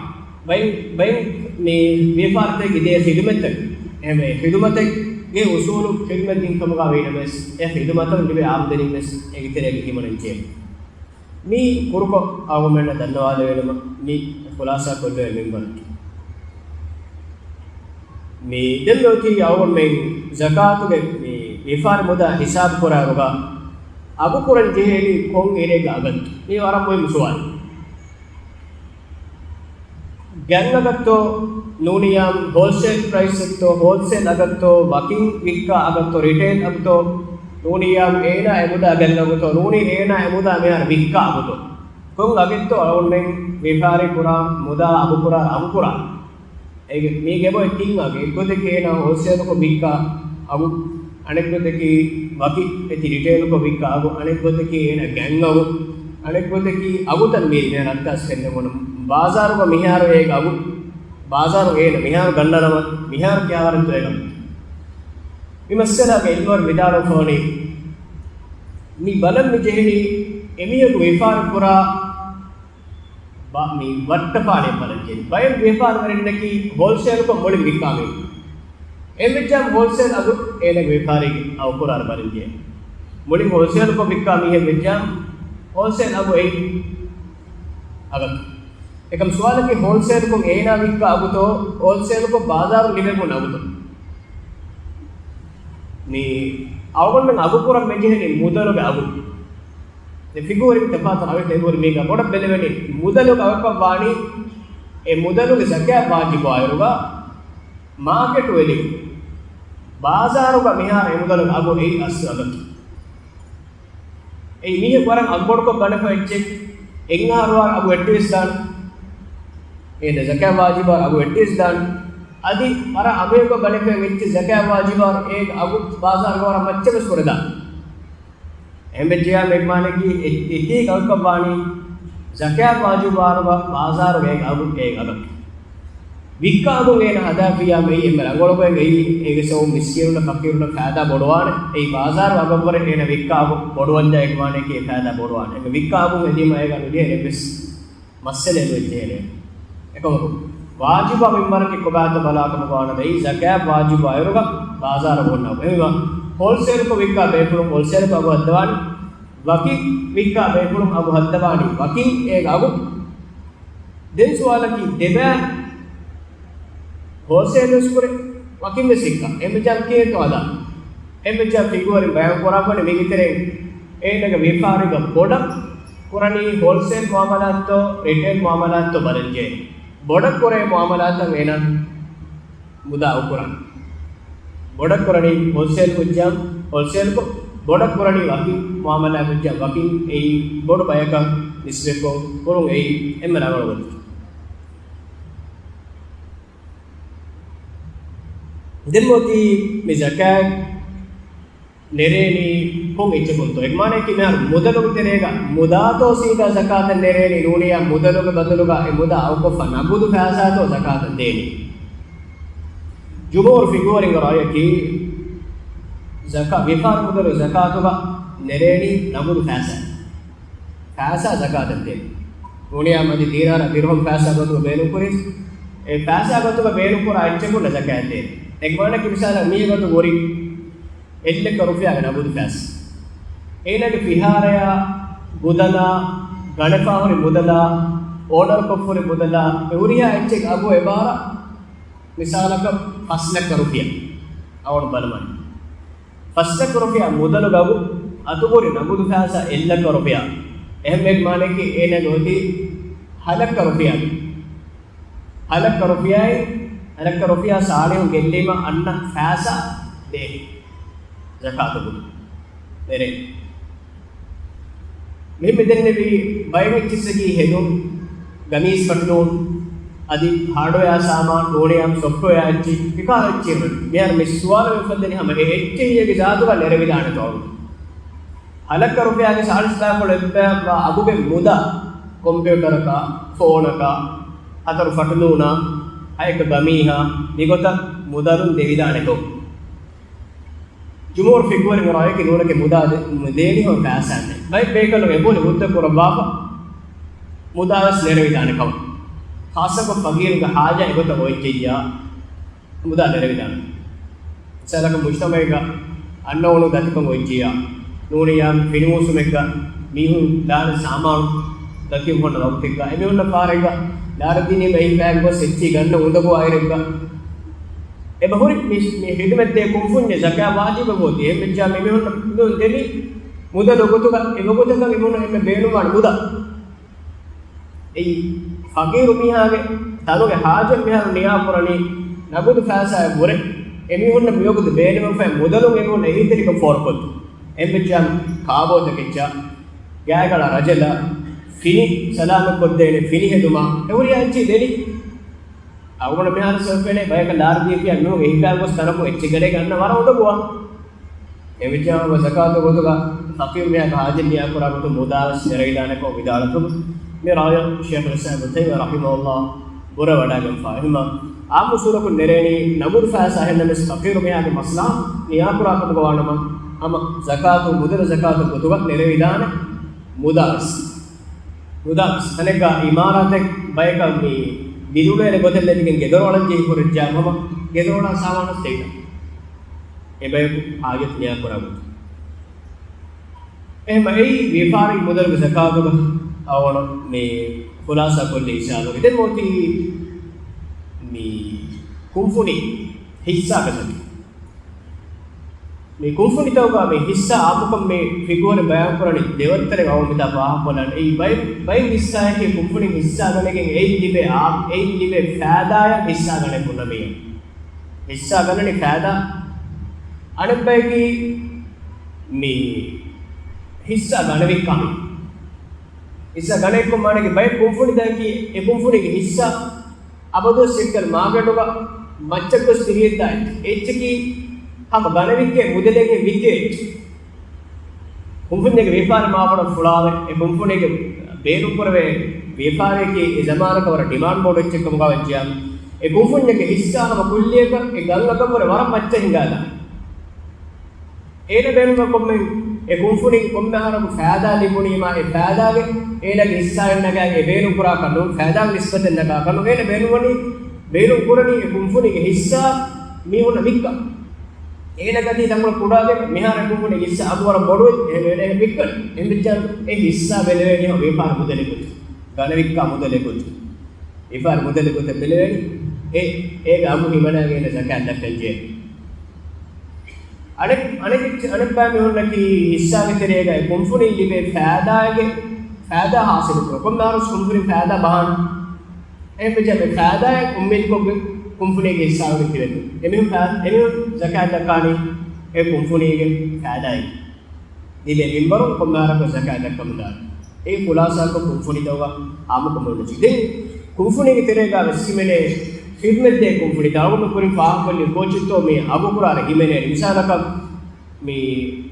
ބައިން، ބައިން މި ވިޔަފާރިތަކެއް ދޭ ޚިދުމަތެއް، އެހެންވެ ޚިދުމަތެއްގެ އުސޫލު ޚިދުމަތް ދިން ކަމުގަ ވީނަމަވެސް، އެ ޚިދުމަތުން ލިބޭ އާމްދަނީވެސް އޭގެ ތެރޭގަ ހިމަނަން ޖެހޭ. މި ކުރުކޮށް އަޅުގަނޑުމެންނަށް ދަންނަވާލެވޭނަމަ، މި ޚުލާސާ ކޮށްލެވޭ މިންވަރަކީ. މި ދެން އޮތީ އަޅުގަނޑުމެން ޒަކާތުގެ މި ވިޔަފާރި މުދާ ހިސާބު ކުރާއިރުގަ އަގު ކުރަން ޖެހޭނީ ކޮން އިރެއްގެ އަގަށް؟ މީ ވަރަށް މުހިއްމު ސުވާލެއް. ގަން އަގަށްތޯ ނޫނިއްޔާމު ހޯލްސޭލް ޕްރައިސްއެއްތޯ، ހޯލްސޭލް އަގަށްތޯ، ވަކިން ވިއްކާ އަގަށްތޯ، ރިޓޭލް އަގުތޯ، ނޫނިއްޔާމު އޭނާ އެ މުދާ ގަން އަގުތޯ، ނޫނީ އޭނާ އެ މުދާ މިހާރު ވިއްކާ އަގުތޯ؟ ކޮން އަގެއްތޯ އަޅުގަނޑުމެން ވިޔަފާރި ކުރާ މުދާ އަގުކުރާ އަގުކުރާ؟ އޭގެ މީގެ އެބައޮތް ތިން އަގެއް. އެއްގޮތަކީ އޭނާ ހޯލްސޭލުކޮށް ވިއްކާ އަގު، އަނެއްގޮތަކީ ވަކި އެތި ރިޓޭލުކޮށް ވިއްކާ އަގު، އަނެއްގޮތަކީ އޭނާ ގަން އަގު، އަނެއްގޮތަކީ އަގުތައް މީ މިހާރު ރައްކާސް ފެންނަމުން ބާޒާރުގަ މިހާރު އޭގެ އަގު، ބާޒާރު އޭނަ މިހާރު ގަންނަނަމަ މިހާރު ކިހާވަރެއްތޯ އޭގެ އަގު؟ މި މައްސަލާގެ އިލްމުވެރިން ވިދާޅުވެފަވަނީ، މި ބަލަން މި ޖެހެނީ އެމީހަކު ވިޔަފާރި ކުރާ ބަ-، މި ވައްޓަފާޅި ބަލަން ޖެހެނީ. ބައެއް ވިޔަފާރިވެރިންނަކީ ހޯލްސޭލްކޮށް މުޅިން ވިއްކާ މީހުން. އެހެންވެއްޖާމު ހޯލްސޭލް އަގު އޭނަގެ ވިޔަފާރީގެ އަގުކުރާ ބަލަން ޖެހޭ. މުޅިން ހޯލްސޭލްކޮށް ވިއްކާ މީހެއް ވެއްޖާމު ހޯލްސޭލް އަގު އެއީ އަގަކަށް. އެކަމް ސުވާލަކީ ހޯލްސޭލްކޮށް އޭނާ ވިއްކާ އަގުތޯ، ހޯލްސޭލްކޮށް ބާޒާރު ލިބެމުން އަގުތޯ؟ މި އަޅުގަނޑުމެން އަގުކުރަން މިޖެހެނީ މުދަލުގެ އަގު. ދެ ފިގުވަރިން ތަފާތު އަގެއް ދެ ފިގުވަރި މީގަ ބޮޑަށް ބެލެވެނީ މުދަލުގެ އަގަކަށް ވާނީ އެ މުދަލުގެ ޒަކާތް ވާޖިބު އާއިރުގަ މާކެޓު ވެލިއު ބާޒާރުގަ މިހާރު އެ މުދަލުގެ އަގު އެއީ އަސްލު އަގަކީ. އެއީ މީހެއް ވަރަށް އަގުބޮޑުކޮށް ގަނެފަ އެއްޗެއް، އެއް އަހަރު ވާ އަގު ވެއްޓިވެސް ދާނެ. އޭނަ ޒަކާތް ވާޖިބާ އަގު ވެއްޓިވެސް ދާނެ. އަދި ވަރަށް އަގުހެއްގަ ގަނެފަ އެއްޗެއް ޒަކާތް ވާޖިބާ އޭގެ އަގު ބާޒާރުގަ ވަރަށް މައްޗަށް ވެސް ކުރެދާނެ. އެހެންވެއްޖެޔާ މެގްމާނަކީ އެ-، އެތީ ގައުކަށް ވާނީ ޒަކާތް ވާޖިބު ވާރުގަ ބާޒާރުގަ އޭގެ އަގު އޭގެ އަގަކީ. ވިއްކާ އަގުން އޭނަ ހަދާފިޔާ މެއީ އެންމެ ރަނގަޅުގޮތް އެއީ އޭގެ ސަބަބުން މިސްކީނުންނަށް ފަޤީރުންނަށް ފައިދާ ބޮޑުވާނެ. އެއީ ބާޒާރު އަގަށްވުރެ އޭނަ ވިއްކާ އަގު ބޮޑުވަންޖާ އެގެ މާނައަކީ އެ ފައިދާ ބޮޑުވާނެ. އެންމެ ވިއްކާ އަގުން ހެދީމަ އޭގަ ނުޖެހޭނެ އެއްވެސް މައްސަލައެއް ނުވެއްޖެހޭނެ. އެކަމަކު، ވާޖިބާ މިންވަރަކީ ކޮބާތޯ ބަލާކަމަކު ވާނަމަ، އެއީ ޒަކާތް ވާޖިބު އައިރުގަ ބާޒާރަށް ހުންނަ އަގު. އެހެންވީމަ، ހޯލްސޭލްކޮށް ވިއްކާ ބޭފުޅުން ހޯލްސޭލްކޮށް އަގު ހައްދަވާނެ، ވަކި ވިއްކާ ބޭފުޅުން އަގު ހައްދަވާނީ ވަކިން އޭގެ އަގު. ދެން ސުވާލަކީ ދެބައި ހޯލްސޭލް ވެސް ކުރޭ، ވަކިން ވެސް ވިއްކާ. އެހެންވެއްޖާ ކިހިނެއްތޯ ހަދާ؟ އެހެންވެއްޖާ ފިގުވަރިން ބަޔާން ކުރާ ބަނެ މީގެ ތެރެއިން އޭނަގެ ވިޔަފާރީގަ ބޮޑަށް ކުރަނީ ހޯލްސޭލް މުއާމަލާތްތޯ، ރިޓޭލް މުއާމަލާތްތޯ ބަލަންޖެހޭ. ބޮޑަށް ކުރޭ މުއާމަލާތަށް އޭނަ މުދާ އުކުރާ. ބޮޑަށް ކުރަނީ ހޯލްސޭލް ކުއްޖާ، ހޯލްސޭލްކޮށް، ބޮޑަށް ކުރަނީ ވަކި މުއާމަލާތް ކުއްޖާ، ވަކި އެއީ ބޮޑު ބަޔަކަށް ނިސްބަތްކޮށް ކުރުން އެއީ އެންމެ ރަނގަޅު ގޮތަކީ. ދެން އޮތީ މި ޒަކާތް ނެރޭނީ ކޮން އެއްޗަކުންތޯ؟ އެކަމާނައަކީ މިހާރު މުދަލުގެ ތެރޭގަ މުދާތޯ ސީދާ ޒަކާތަށް ނެރޭނީ ނޫނިއްޔާ މުދަލުގެ ބަދަލުގަ އެ މުދާ އައުކޮށްފަ ނަގުދު ފައިސާތޯ ޒަކާތަށް ދޭނީ؟ ޖުމްހޫރު ފިޤުހުވެރިންގެ ރައުޔަކީ ޒަކާ، ވިފާރު މުދަލު ޒަކާތުގަ ނެރޭނީ ނަގުދު ފައިސާ. ފައިސާ ޒަކާތަށް ދޭން. ނޫނިއްޔާ މަދީ ދީނާރާ ދިރުހަމް ފައިސާ ގޮތުގަ ބޭނުންކުރި، އެ ފައިސާ ގޮތުގަ ބޭނުންކުރާ އެއްޗަކުންނަށް ޒަކާތް ދޭން. އެކަމާނައަކީ މިސާލަށް މީ ގޮތުގަ ހުރި އެއްލައްކަ ރުފިޔާގެ ނަގުދު ފައިސާ. އޭނާގެ ފިހާރަޔާ، ގުދަލާ، ގަނެފާ ހުރި މުދަލާ، އޯނަރުކޮށްފަ ހުރި މުދަލާ، އެ ހުރިހާ އެއްޗެއްގެ އަގު އެބަހަރަށް މިސާލަކަށް ފަސް ލައްކަ ރުފިޔާ. އަވަން ބަލަމާ. ފަސް ލައްކަ ރުފިޔާ މުދަލުގަ އަގު އަތުގަ ހުރި ނަގުދު ފައިސާ އެއްލައްކަ ރުފިޔާ. އެހެންވެ މާނައަކީ އޭނާގެ އޮތީ ހަލައްކަ ރުފިޔާ. ހަލައްކަ ރުފިޔާއިން، ހަލައްކަ ރުފިޔާ ސާޅީހުން ގެއްލީމަ އަންނަ ފައިސާ ދޭ ޒަކާތު ކުރުން. ދެރޭ. މިހެން މިދެންނެވި ބައެއް އެއްޗިއްސަކީ ހެދުން، ގަމީސް ފަޓުލޫން، އަދި ހާޑްވެއާ ސާމާނު، ނޫނިއްޔާ ސޮފްޓްވެއާ އެއްޗި، މިކަހަލަ އެއްޗިހި މިހާރު މި ސުވާލު މި އުފައްދަނީ ހަމަ އެ އެއްޗެހީގެ ޒާތުގަ ނެރެވިދާނެތޯ؟ ހަލައްކަ ރުފިޔާގެ ސާޅީސް ލާކޮޅު އެއްބައި ވާ އަގުގެ މުދާ ކޮމްޕިއުޓަރަކާ، ފޯނަކާ، ހަތަރު ފަޓުލޫނާ، ހައެއްކަ ގަމީހާ، މިގޮތަށް މުދާލުން ދެވިދާނެތޯ؟ ޖުމްހޫރު ފިޤުހުވެރިންގެ ރައުޔަކީ ނޫނެކޭ މުދާ ދެ-، ދޭނީ ހަމަ ފައިސާއެއް ނެތް. ބައެއް ބޭކަލުން އެބަހުރި ހުއްދަ ކުރައްވާފަ މުދާވެސް ނެރެވިދާނެ ކަމަށް. ޚާއްޞަކޮށް ފަގީރުންގެ ހާޖަތް އެގޮތަށް އޮތްޖެއްޔާ މުދާ ނެރެވިދާނެ. މިސާލަކަށް މުޖްތަމަޢެއްގަ އަންނައުނު ދަތިކަން އޮތްޖިއްޔާ، ނޫނިއްޔާ ފިނިމޫސުމެއްގަ މީހުން ލާނެ ސާމާނު ދަތި ހުންނަ ވަގުތެއްގަ، އެމީހުންނަށް ފާރެއްގަ ލާރަ ދިނީމަ އެހި ބައި ގޮސް އެއްޗިހި ގަންނަ އުނދަގޫ އައިރެއްގަ، އެބަހުރި މި، މި ޚިދުމަތްދޭ ކުންފުންޏެއް ޒަކާތް ވާޖިބެއް ހޯދީ. އެހެންވެއްޖާ މި މީހުންނަށް މީހުން ދެނީ މުދަލު ގޮތުގަ އެ ވަގުތަކަށް އެމީހުންނަށް އެންމެ ބޭނުންވާނެ މުދާ. އެއީ ފަގީރު މީހާގެ ތަނުގެ ހާޖަތް މިހާރު ނިޔާކުރަނީ ނަގުދު ފައިސާއަށް ވުރެ، އެމީހުންނަށް މިވަގުތު ބޭނުންވެފައި މުދަލުން އެމީހުން އެހީތެރިކަން ފޯރުކޮށްދޭ. އެންމެއްޗާ ކާބޯތަކެއްޗާ، ގާތްގަނޑާ ރަޖަލާ، ފިނި ސަލާމަތްކޮށްދޭނެ ފިނި ހެދުމާ، އެ ހުރިހާ އެއްޗެއް ދެނީ. އަޅުގަނޑު މިހާރު ސަރފޭނެ ބަޔަކަށް ލާރި ދީފިޔާ ނޫން އެހިފާ ގޮސް ތަނަކު އެއްޗެއް ގަޑޭ ގަންނަ ވަރަށް އުނދަގޫވާ. އެމިޖާ ވަ ޒަކާތު ގޮތުގަ ފަޤީރު މީހާގެ ހާޖަތް ނިޔާކުރާ ގޮތުން މުދާވެސް ނެރެވިދާނެކޯ ވިދާޅުކުރު. މި ރާޔަށް ޝޭޚުލް އިސްލާމް އިބްނު ތައިމިއްޔާ ރަޙިމަހުﷲ ބުރަވަޑައިގެންފާ. އެހެންމަ އާއްމު ސޫރަކުން ނެރޭނީ ނަގުދު ފައިސާ ހެންނަމެސް ފަޤީރު މީހާގެ މަސްލަހަ ނިޔާކުރާ ކަމުގަ ވާނަމަ، ހަމަ ޒަކާތު މުދަލު ޒަކާތު ގޮތުގަ ނެރެވިދާނެ މުދާވެސް. މުދާވެސް ތަނެއްގަ އިމާރާތެއް ބަޔަކަށް މި ބިލުނުއެރެ ގޮތެއް ލެއްވިގެން ގެދޮރު އަޅަންޖެހި ހުރެއްޖާ ހަމަ ގެދޮރު އަޅާ ސާމާނު ދެވިދާނެ. އެބަޔަކު ހާޖަތު ނިޔާކުރާ ގޮތުން. އެހެންމަ އެއީ ވިޔަފާރީ މުދަލުގެ ޒަކާތުގަ އަވަނަ މި ޚުލާސާ ކޮށްލި ހިސާބަކީ. ދެން މި އޮތީ މި ކުންފުނި ހިއްސާ ގަދަވި. މި ކުންފުނިތަކުގަ މި ހިއްސާ އާއްމުކޮށް މި ފިޤުހުން ބަޔާންކުރަނީ ދެވަންތަރެއް އަވަން މިތާ ފާހަގަކޮށްލަން. އެއީ ބައެއް، ބައެއް ހިއްސާއަކީ ކުންފުނި ހިއްސާ ގަނެގެން އެއިން ލިބޭ އާ، އެއިން ލިބޭ ފައިދާއަށް ހިއްސާ ގަނެ ކުންނަ މީހުން. ހިއްސާ ގަންނަނީ ފައިދާ. އަނެއްބަޔަކީ މި ހިއްސާ ގަނެވިއްކާ މީހުން. ހިއްސާ ގަނެވިއްކުން މާނައަކީ ބައެއް ކުންފުނިތަކަކީ އެ ކުންފުނީގެ ހިއްސާ އަބަދުވެސް އެއްކަލަ މާކެޓުގަ މައްޗަށް ގޮސް ތިރިއަށްދާ އެއްޗެއް. އެއްޗަކީ ހަމަ ގަނެވިއްކޭ މުދަލެއް ވިއްކޭ އެއްޗެއް. ކުންފުންޏެއްގެ ވިޔަފާރި މާބޮޑަށް ފުޅާވެ، އެ ކުންފުނީގެ ބޭނުންކުރެވޭ ވިޔަފާރިއަކީ އެ ޒަމާނަކަށް ވަރަށް ޑިމާންޑް ބޮޑު އެއްޗެއް ކަމުގަ ވެއްޖެޔާ، އެ ކުންފުންޏެއްގެ ހިއްސާ ހަމަ ކުއްލިއަކަށް އެ ގަންނަކަށްވުރެ ވަރަށް މައްޗަށް ހިނގާލާ. އޭނަ ބޭނުންވާ ކޮންމެ އެ ކުންފުނީގެ ކޮންމެ އަހަރަކު ފައިދާ ލިބުނީމާ، އެ ފައިދާގެ އޭނަގެ ހިއްސާއެއް ނަގާ އެ ބޭނުންކުރާކަށް ނޫން، ފައިދާގެ ނިސްބަތެއް ނަގާކަށް ނޫން. އޭނަ ބޭނުންވަނީ، ބޭނުންކުރަނީ އެ ކުންފުނީގެ ހިއްސާ މީހުންނަށް ވިއްކަން. އޭނަ ގަތީ ތަންކޮޅެއް ކުޑާގެ މިހާރު އެ ކުންފުނީގެ ހިއްސާ އަގު ވަރަށް ބޮޑުވެ، އެހެންވެ އޭނަ އެ ވިއްކަން. އެހެންވެއްޖާ އެ ހިއްސާ ބެލެވޭނީ ހަމަ ވިޔަފާރި މުދަލެއް ގޮތުން، ގަނެވިއްކާ މުދަލެއް ގޮތުން. ވިޔަފާރި މުދަލެއް ގޮތަށް ބެލެވޭނީ. އެ، އޭގެ އަގު ހިމަނާގެން އޭނަ ޒަކާތް ދައްކަން ޖެހޭ. އަނެއް، އަނެއް، އަނެއްބައި މީހުންނަކީ ހިއްސާގެ ތެރޭގައި ކުންފުނިން ލިބޭ ފައިދާގެ، ފައިދާ ހާސިލު ކުރުން. ކޮންމެ އަހަރު ކުންފުނިން ފައިދާ ބަހާނެ. އެހެންވެއްޖެ މި ފައިދާއެއް އުއްމީދުކޮށްގެން ކުންފުނީގެ ހިއްސާވެގެން ތިބެން. އެމީހުން ފައި-، އެމީހުން ޒަކާތް ދައްކާނީ އެ ކުންފުނީގެ ފައިދާއެއް. ލިބޭ މިންވަރުން ކޮންމެ އަހަރަކު ޒަކާތް ދައްކަމުންދާނެ. އެ ޚުލާސާކޮށް ކުންފުނިތަކުގަ އާއްމުކޮށް މިއޮންނަ ޖި. ދެން ކުންފުނީގެ ތެރޭގަ ވެސް ހިމެނޭ ޚިދުމަތްދޭ ކުންފުނިތައް. އަޅުގަނޑު ކުރިން ފާހަގަކޮށްލި ކޯޗެއްތޯ މި އަގުކުރާރަ ހިމެނޭނެ. މިސާލަކަށް މި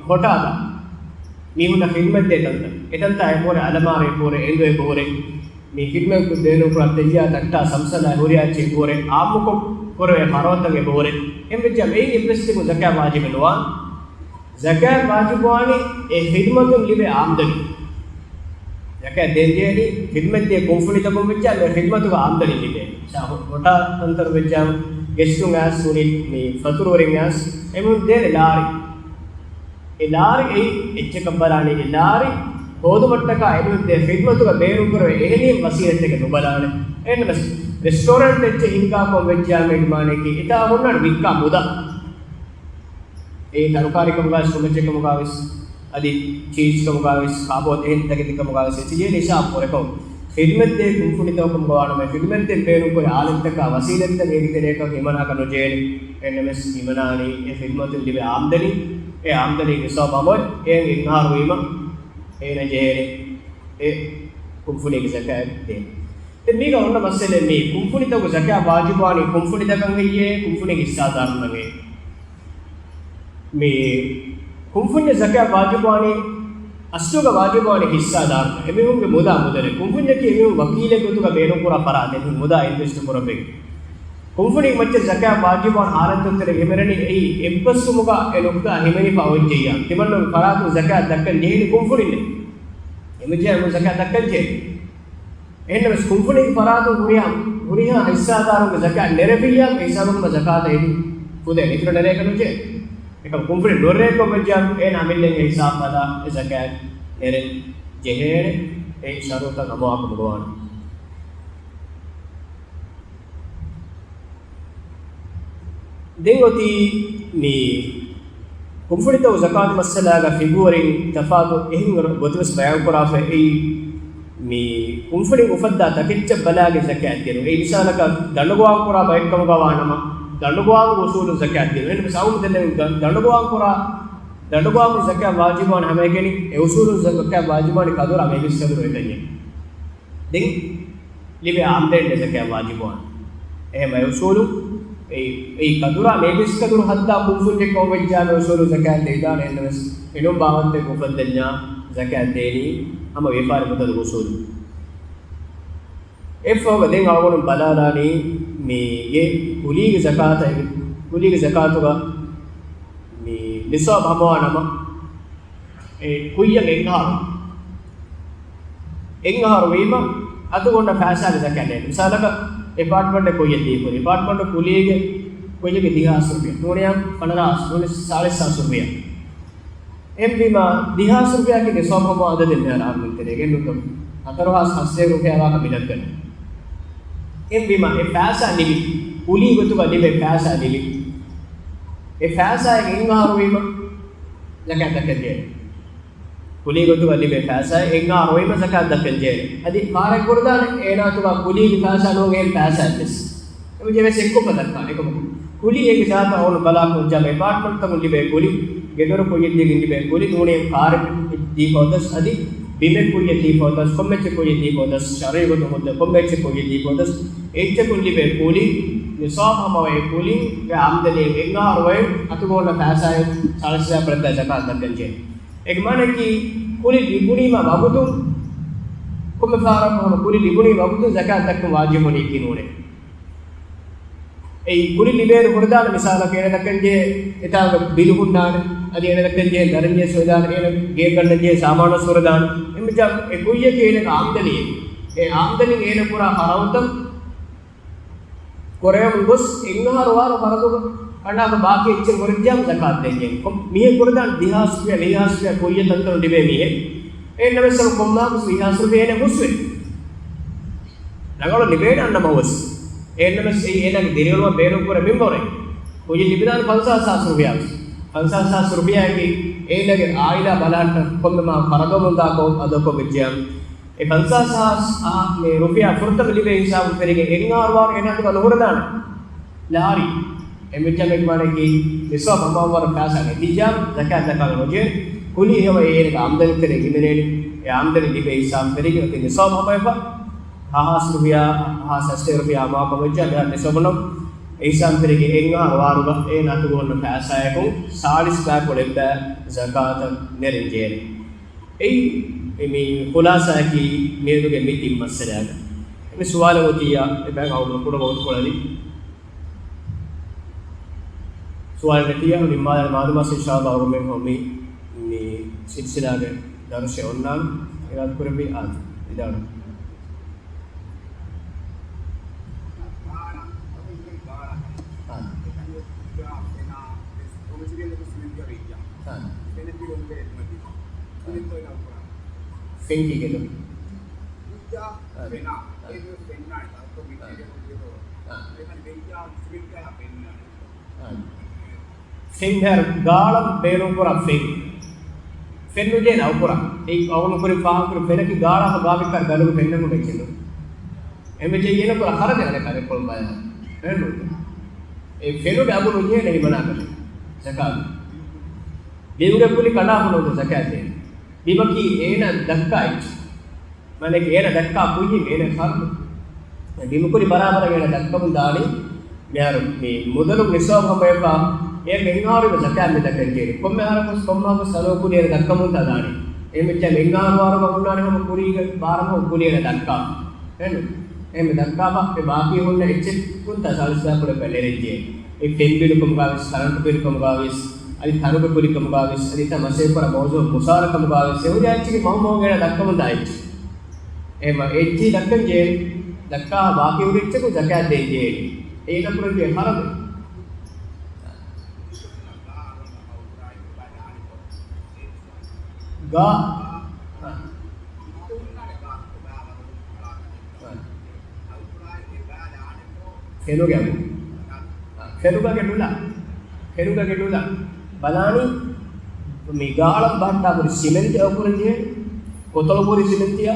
ހޮޓާލަށް މީހުންނަށް ޚިދްމަތްދޭ ތަންތަން، އެތަންތާ އެބަހުރެ، އަލަމާރު އެބަހުރެ، އެނދު އެބަހުރެ، މި ޚިދްމަތް ބޭނުންކުރާ ތެއްޔާ ތައްޓާ ސަމްސަލާ ހުރިހާ އެއްޗެއް އެބަހުރެ، އާއްމުކޮށް ކުރެވޭ ފަރާތްތައް އެބަހުރެ، އެހެންވެއްޖާ އެއިން އެއްވެސް ތަކުން ޒަކާތް ވާޖިބެއް ނުވާނެ. ޒަކާތް ވާޖިބުވާނީ އެ ޚިދްމަތުން ލިބޭ އާމްދަނީ. ޒަކާތް ދޭންޖެހޭނީ ޚިދްމަތްދޭ ކުންފުނިތަކުން ވެއްޖާ އެ ޚިދްމަތުގަ އާމްދަނީ ލިބޭ. ހޮޓާ ތަންތަނުން ވެއްޖާ ގެސްޓުން އައިސް ނޫނީ މި ފަތުރުވެރިން އައިސް އެމީހުން ދޭނެ ލާރި. އެ ލާރި އެއީ އެއްޗަކަށް ބަލާނީ، އެ ލާރި ހޯދުމަށްޓަކާ އެމީހުން ދޭ ޚިދްމަތުގަ ބޭނުންކުރެވޭ އެހެނިހެން ވަސީލަތެއް ނުބަލާނެ. އެހެންނަމަސް ރެސްޓޯރެންޓް އެއްޗެއް ހިންގާކޮށް ވެއްޖާމޭގެ މާނައަކީ އެތާ ހުންނާނެ ވިއްކާ މުދާ. އެ ތަރުކާރީ ކަމުގަވެސް ކޮންމެއްޗެއް ކަމުގަވެސް އަދި ޗީޒް ކަމުގަވެސް ކާބޯ އެހެން ތަކެތި ކަމުގަވެސް އެއްޗެއް ޖެހޭނީ ހިސާބު ކުރެކޮށް. ޚިދްމަތްދޭ ކުންފުނިތަކުން ވާނަމަ ޚިދްމަތްދޭން ބޭނުންކުރި އާލަތްތަކާ ވަސީލަތްތައް އޭގެ ތެރޭގަ ހިމަނާކަށް ނުޖެހޭނެ. އެހެންނަމަސް ހިމަނާނީ އެ ޚިދްމަތުން ލިބޭ އާމްދަނީ، އެ އާމްދަނީ ނިޞާބު ހަމަވެ، އެއިން އެއް އަހަރު ވީމަ އޭނަ ޖެހޭނެ އެ ކުންފުނީގެ ޒަކާތް ދޭން. ދެން މީގަ އޮންނަ މައްސަލައެއް މީ، ކުންފުނިތަކު ޒަކާތް ވާޖިބުވާނީ ކުންފުނިތަކަށް ހެއްޔޭ، ކުންފުނީގެ ހިއްސާދާރުންނަށް ހެއްޔޭ؟ މި ކުންފުންޏަށް ޒަކާތް ވާޖިބުވާނީ، އަސްލުގަ ވާޖިބުވާނީ ހިއްސާދާރުން، އެމީހުންގެ މުދާ މުދަލެއް. ކުންފުންޏަކީ އެމީހުން ވަކީލެއް ގޮތުގަ ބޭނުންކުރާ ފަރާތެއް، މުދާ އިންވެސްޓް ކުރައްވައިގެން. ކުންފުނި މައްޗަށް ޒަކާތް ވާޖިބުވާން ހާލަތުތައް ތެރޭ ހިމެނެނީ އެއީ އެއްބަސްވުމުގަ އެ ނުކުތާ ހިމެނިފަ އޮތްޖެއްޔާ. ތިމަންނަމެން ފަރާތުން ޒަކާތް ދައްކަން ޖެހެނީ ކުންފުނިންނޭ. އެމަޖެހޭ ޒަކާތް ދައްކަން ޖެހޭ. އެހެންނަމަސް ކުންފުނީގެ ފަރާތުން ހުރިހާ، ހުރިހާ ހިއްސާދާރުންގެ ޒަކާތް ނެރެފިއްޔާ އެ ހިސާބުން ހަމަ ޒަކާތަށް އެދި ފުދޭނެ. އިތުރަށް ނެރޭކަށް ނުޖެހޭ. އެކަމަ ކުންފުނި ނުނެރޭކަށް ވެއްޖާ އޭނަ އަމިއްލައިން އެ ހިސާބު ބަލާ އެ ޒަކާތް ނެރެން ޖެހޭނެ. އެ ޝަރުތައް ހަމަވާކަމުގަވާނެ. ދެން އޮތީ މި ކުންފުނިތައް ޒަކާތު މައްސަލާގަ ފިގުވަރިން ތަފާތު އެހެން ގޮތުވެސް ބަޔާންކުރާފައި. އެއީ މި ކުންފުނި އުފައްދާ ތަކެއްޗަށް ބަލާގެން ޒަކާތް ދިނުން. އެއީ މިސާލަކަށް ދަނޑުގޮވާން ކުރާ ބައެއްކަމުގަ ވާނަމަ، ދަނޑުގޮވާން އުސޫލުން ޒަކާތް ދިނުން. އެހެން މިސާލު ދެން ދަނޑުގޮވާން ކުރާ، ދަނޑުގޮވާން ޒަކާތް ވާޖިބުވާން ހަމައެކަނި އެ އުސޫލުން ޒަ-، ޒަކާތް ވާޖިބުވާން ކަދުރާ މޭބިސްކަދުރު އެކަންޏެއް. ދެން ލިބޭ އާމްދަނީން ޒަކާތް ވާޖިބުވާނެ. އެހެން އެ އުސޫލު، އެ، އެ ކަދުރާ މޭބިސްކަދުރު ހައްދާ ކުންފުންޏެއް ކޮށް ވެއްޖާ އެ އުސޫލު ޒަކާތް ދެވިދާނެ. އެހެންނަމަސް އެނޫން ބާވަތްތަކެއް އުފައްދަންޏާ ޒަކާތް ދޭނީ ހަމަ ވިޔަފާރި މުދަލު އުސޫލު. އެއަށްފަހުގަ ދެން އަޅުގަނޑު ބަލާލާނީ މީގެ ކުލީގެ ޒަކާތަށް، ކުލީގެ ޒަކާތުގަ މި ނިސާބު ހަމަވާ ނަމަ، އެ ކުއްޔަށް އެއްއަހަރު، އެއްއަހަރު ވީމަ އަތުގަ އޮންނަ ފައިސާގެ ޒަކާތް ނޭނގެ. މިސާލަކަށް އެޕާޓްމަންޓެއް ކުއްޔަށް ދީފަ، އެޕާޓްމަންޓު ކުލީގެ ކުއްޔަކީ ދިހާސް ރުފިޔާ. ނޫނިޔާ ފަނަރަ ހާސް، ނޫނި ސާޅީސް ހާސް ރުފިޔާ. އެހެންވީމަ ދިހާސް ރުފިޔާއަކީ ނިސާބު ހަމަވާ އަދަދެއް ނުހޭ އަހަރުމެން ތެރޭގަ ނުތަ ހަތަރު ހާސް ހަސަތޭކަ ރުފިޔާ ވާކަށް މި ދައްކަނީ. އެހެންވީމަ އެ ފައިސާ ލިބި، ކުލީ ގޮތުގަ ލިބޭ ފައިސާ ލިބި، އެ ފައިސާއިން އެއްއަހަރު ވީމަ ޒަކާތް ދައްކަން ޖެހޭ. ކުލީ ގޮތުގަ ލިބޭ ފައިސާއިން އެއްއަހަރު ވީމަ ޒަކާތް ދައްކަން ޖެހޭ. އަދި ފާރައެއް ކުރެދާނެ އޭނާ އަތުގަ ކުލީގެ ފައިސާ ނޫން އެހެން ފައިސާއެއްވެސް. އެމަޖެހޭ ވެސް އެއްކޮށްފަ ދައްކާނެ. އެކަމަކު ކުލީ އޭގެ ޒާތަށް އަޅުގަނޑު ބަލާކަށް ވެއްޖާމަ އެޕާޓްމަންޓްތަކުން ލިބޭ ކުލި، ގެދޮރު ކުއްޔަށް ދީގެން ލިބޭ ކުލި، ނޫނީ ކާރެއް ދީފަ އޮތަސް އަދި ބިމެއް ކުއްޔަށް ދީފަ އޮތަސް، ކޮންމެ އެއްޗެއް ކުއްޔަށް ދީފަ އޮތަސް، ޝަރުއީ ގޮތުން ހުއްދަ ކޮންމެ އެއްޗެއް ކުއްޔަށް ދީފަ އޮތަސް، އެ އެއްޗަކުން ލިބޭ ކުލި ނިސާބު ހަމަވޭ ކުލިން އެ އާމްދަނީ އެއްއަހަރު ވައި އަތުގަ އޮންނަ ފައިސާއިން ސާޅީސް ހަޒާރަށް ފަރައްދާ ޒަކާތް ދައްކަން ޖެހޭ. އޭގެ މާނައަކީ ކުލި ލިބުނީމަ ވަގުތުން، ކޮންމެ ފަހަރަކު ހަމަ ކުލި ލިބުނީ ވަގުތުން ޒަކާތް ދައްކަން ވާޖިބު ނެތް ކިނޫނެއް. އެއީ ކުލި ލިބޭއިރު ހުރެދާނެ މިސާލަކަށް އޭނަ ދައްކަން ޖެހޭ އެތާނގަ ބިލު ހުންނާނެ، އަދި އޭނަ ދައްކަން ޖެހޭ ދަރަންޖެހޭ ހުރެދާނެ، އޭނަ ގެއަށް ގަންނަން ޖެހޭ ސާމާނު ހުރެދާނެ. އެމަޖާ އެ ކުއްޔަކީ އޭނަގެ އާމްދަނީ. އެ އާމްދަނީ އޭނަ ކުރާ ޚަރަދުތައް ކުރެވެމުން ގޮސް އެއްއަހަރު ވާރު ޚަރަދުގަ ކަނޑާކަށް ބާކީ އެއްޗެއް ހުރެއްޖާމަ ޒަކާތް ދޭންޖެހޭ. ކޮ-، މީހެއް ކުރެދާނެ ދިހާސް ރުފިޔާ، ވިހި ހާސް ރުފިޔާ ކުއްޔަށް ތަންތަނުން ލިބޭ މީހެއް. އެހެންނަމަވެސް ކޮންމާކުސް ވިހި ހާސް ރުފިޔާ އޭނަ ހުސްވޭ. ރަނގަޅު ލިބޭނެ އަންނަ މަހުވެސް. އެހެންނަމަވެސް އެއީ އޭނާގެ ދިރިއުޅުމަށް ބޭނުންކުރެ މިންވަރެއް. ކުއްޔަށް ލިބިދާނެ ފަންސާސް ހާސް ރުފިޔާ ވެސް. ފަންސާސް ހާސް ރުފިޔާއަކީ އޭނާގެ އާއިލާ ބަލަހައްޓަން ކޮންމެ މަހަކު ޚަރަދު ހަމަ ދާކޮށް އަދަކޮށް ވެއްޖެއްޔާ. އެ ފަންސާސް ހާސް އާ، މި ރުފިޔާ ފުރަތަމަ ލިބޭ ހިސާބުން ފެށިގެން އެއްއަހަރު ވާރު އޭނާ އަތުގަ ނުހުރެދާނެ. ލާރި. އެމެޖާ މެގްމާނަކީ ނިސާބު ހަމަވާވަރު ފައިސާ ނެތިއްޖާ ޒަކާތް ދައްކާނެ ނުޖެހޭ. ކުލި ހަމަ އޭނާގެ އާމްދަނީ ތެރޭ ހިމެނޭނެ. އެ އާމްދަނީ ލިބޭ ހިސާބުން ފެށިގެން އޮތީ ނިސާބު ހަމަވެފަ. ހަ ހާސް ރުފިޔާ، ހަ ހާސް ހަސަތޭކަ ރުފިޔާ ހަމަވާކަމަށް ވެއްޖެއްޔާ މިހާރު ނިސާބު ނަމަ އެހިސާބުތެރޭގެ އެއް އަހަރު ވާރުގަ އޭނާ އަތުގަ އޮންނަ ފައިސާއަކުން ސާޅީސް ބައިކުޅަ އެއްބައި ޒަކާތަށް ނެރެން ޖެހޭނެ. އެއީ މި ޚުލާސާއަކީ މިއަދުގެ މި ތިން މައްސަލައަކަށް. މި ސުވާލަށް އޮތިއްޔާ އެބައި އަޅުގަނޑު ކުޑަ ވަގުތުކޮޅަކީ ސުވާލެއް ނެތިއްޔާ ނިންމާލާނެ މާލޫމާތު އިންޝާﷲ އަޅުގަނޑުމެން މި، މި ސިލްސިލާގެ ދަރުސެއް އޮންނާނެ އިރާދަކުރެއްވި އާދެ. ވިދާޅު. ފެންކީގެދު. ފެން ހައިރު ގާޅަށް ބޭނުންކުރާ ފެން. ފެން ނުޖެހޭނެ އަގުކުރާ. އެއީ އަޅުގަނޑު ކުރިން ފާހަގަކުރި ފެނަކީ ގާޅާފަ ބާކީ ކަރަ ގަލުގެ ފެންނަމުން އެއްޗެއް ނޫން. އެންމެ ޖެހިގެން ކުރާ ޚަރަދެއް އަނެއްކާ ދެއްކޮޅު ބަޔާ. ފެން ނޫން. އެ ފެނުގެ އަގު ނުޖެހޭނެ ހިމަނާކަށެއް. ޒަކާތު. ބިމުގެ ކުލި ކަނޑާފަ ނުވަތަ ޒަކާތް ދޭނެ. ބިމަކީ އޭނާ ދައްކާ އެއްޗެއް. މާނައަކީ އޭނަ ދައްކާ ކުއްޔިން އޭނަ ފަރު. ބިމުކުރި ބަރާބަރަށް އޭނަ ދައްކަމުން ދާނީ. މިހާރު މި މުދަލު ނިސާބު ހަމަވެފަ އޭނަ އެއް އަހަރު ޒަކާތް މި ދައްކަން ޖެހޭ. ކޮންމެ އަހަރަކު ކޮންމެ އަހަރަކު ސަލޯ ކުލި އޭނަ ދައްކަމުން ތާ ދާނީ. އެހެން ވެއްޖާ އެއް އަހަރު ވާރުގަ ހުންނާނެ ހަމަ ކުރީގެ ބާރަށް ކުލި އޭނަ ދައްކާ. އެހެން އެހެން ދައްކާފަ އެ ބާކީ ހުންނަ އެއްޗެއް ކުންތާ ސާޅީސް ބައިކުޅަ ނެރެން ޖެހޭ. އެ ފެން ބިލު ކަމުގާވެސް، ކަރަންޓު ބިލު ކަމުގާވެސް، އަދި ތަނުގެ ކުލި ކަމުގާވެސް، އަދި ތަ މަސޭ ކުރާ މައުޒޫ މުސާރަ ކަމުގާވެސް، އެ ހުރިހާ އެއްޗެއްގެ މަހު މަހުގަ އޭނަ ދައްކަމުން ދާ އެއްޗެއް. އެހެންވީމަ އެއްޗެއް ދައްކަން ޖެހޭނެ. ދައްކާ ބާކީ ހުރި އެއްޗަކުން ޒަކާތް ދޭން ޖެހޭނެ. އޭނަ ކުރަން ޖެހޭ ޚަރަދު. ގާ. އާ. ފެނުގެ އަގު. އާ، ފެނުގެ އަގެއް ނުލާ. ފެނުގެ އަގެއް ނުލާ. ބަލާނީ މި ގާޅަށް ބަހައްޓާ ކުރި ސިމެންޓި އަގުކުރަން ޖެހޭ. ކޮތަޅު ކުރި ސިމެންޓިއާ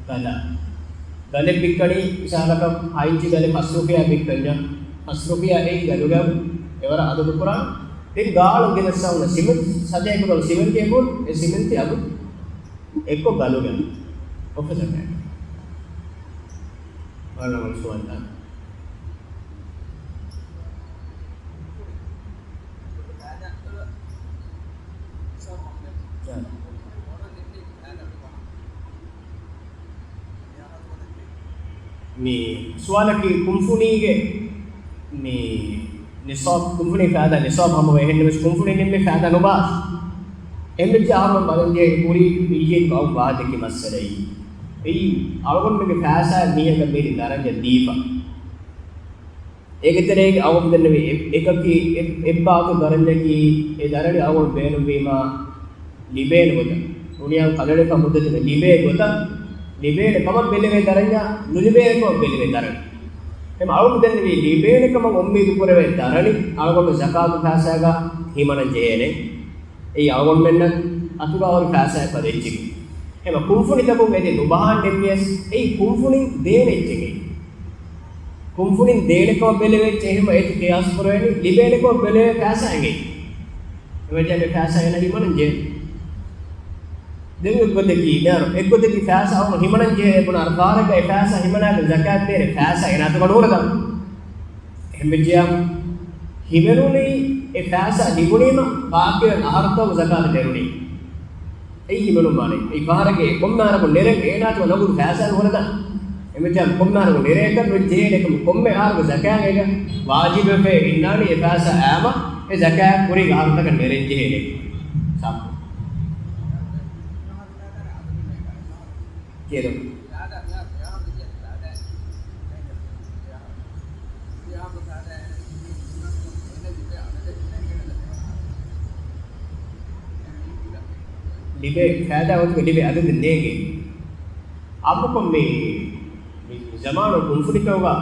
ގަލާ. ގަލެއް ވިއްކަނީ މިސާލަކަށް ހަ އިންޗި ގަލެއް ފަސް ރުފިޔާ ވިއްކަންޏާ، ފަސް ރުފިޔާ އެއީ ގަލުގެ އަގު. އެވަރަށް އަދަދު ކުރާން. ދެން ގާޅުން ގެނެއްސަ ހުންނަ ސިމެންޓް ސަތޭކަ ކޮޅު ސިމެންޓިއަކުން އެ ސިމެންޓި އަގު އެއްކޮށް ގަލުގަ އޮފިސަރ ވަރަށް ރަނގަޅު ސުވާލު. މި ސުވާލަކީ ކުންފުނީގެ މި ނިސާބު، ކުންފުނީ ފައިދާ ނިސާބު ހަމަވޭ، އެހެންނަމަވެސް ކުންފުނި ނިންމި ފައިދާ ނުބާ. އެންމެ ޖާހަމަ ބަލަންޖެހޭ ކުރީ މިއީ ގައުމް ވާދެކި މައްސަލައީ. އެއީ އަޅުގަނޑުމެންގެ ފައިސާ މީހަކަށް މިރި ދަރަންޏަށް ދީފަ. އޭގެ ތެރޭގަ އަޅުގަނޑު ދެންނެވި އެ-، އެކަކީ އެ-، އެއްބާކު ދަރަންޏަކީ އެ ދަރަނި އަޅުގަނޑު ބޭނުންވީމާ ލިބޭނެ ގޮތަށް. ދުނިޔާ ކަލަޅެފަ މުއްދަތުގަ ލިބޭ ގޮތަށް، ލިބޭނެ ކަމަށް ބެލެވޭ ދަރަންޏާ، ނުލިބޭނެ ކަމަށް ބެލެވޭ ދަރަނި. އެމަ އަޅުގަނޑު ދެންނެވި ލިބޭނެ ކަމަށް އުއްމީދު ކުރެވޭ ދަރަނި އަޅުގަނޑު ޒަކާތު ފައިސާގަ ހިމަނަން ޖެހޭނެ. އެއީ އަޅުގަނޑުމެންނަށް އަތުގަ ހުރި ފައިސާއެއް ފަދަ އެއްޗެކޭ. އެމަ ކުންފުނިތަކުން އެދި ނުބަހާން ނެއްވިޔަސް، އެއީ ކުންފުނިން ދޭނެ އެއްޗެކޭ. ކުންފުނިން ދޭނެ ކަމަށް ބެލެވޭ އެއްޗެއް އެހެމަ އޭތި ޤިޔާސް ކުރެވެނީ ލިބޭނެ ކަމަށް ބެލެވޭ ފައިސާ އެނގޭ. އެވަޖަ މި ފައިސާ އޭނަ ހިމަނަން ޖެހޭ. ދެން އެއްގޮތަކީ، ދެން އެއްގޮތަކީ ފައިސާ އަޅުގަނޑު ހިމަނަން ޖެހޭ ބުނާ އަރަ ފަހަރަކަށް އެ ފައިސާ ހިމަނާކަށް ޒަކާތް ދޭނެ ފައިސާ އޭނާ އަތުގަ ނޫން ދާ. އެހެންވެއްޖިޔާ ހިމެނުނީ އެ ފައިސާ ލިބުނީމަ ބާކީވެ އަހަރުތަކު ޒަކާތު ނެރުނީ. އެއީ ހިމެނުން މާނައީ. އެއީ ފަހަރަކީ ކޮންމެ އަހަރަކު ނެރެން އޭނާ އަތުގަ ނަގުދު ފައިސާ ނުހުރެދާނެ. އެމަޖާ ކޮންމެ އަހަރަކު ނެރޭކަށް ނުޖެހޭނެ ކަމަށް ކޮންމެ އަހަރަކު ޒަކާތް އޭގަ ވާޖިބެވެފައި އިންނާނީ އެ ފައިސާ އައިމަ އެ ޒަކާތް ކުރީގެ އަހަރުތަކަށް ނެރެން ޖެހޭނެ. ސާފު. ކިޔޭދޯ. ލިބޭ ފައިދާ އޮތުގަ ލިބޭ އަދަދެއް ނޭނގޭ. އާއްމުކޮށް މި، މި ޒަމާނު ކުންފުނިތަކުގަ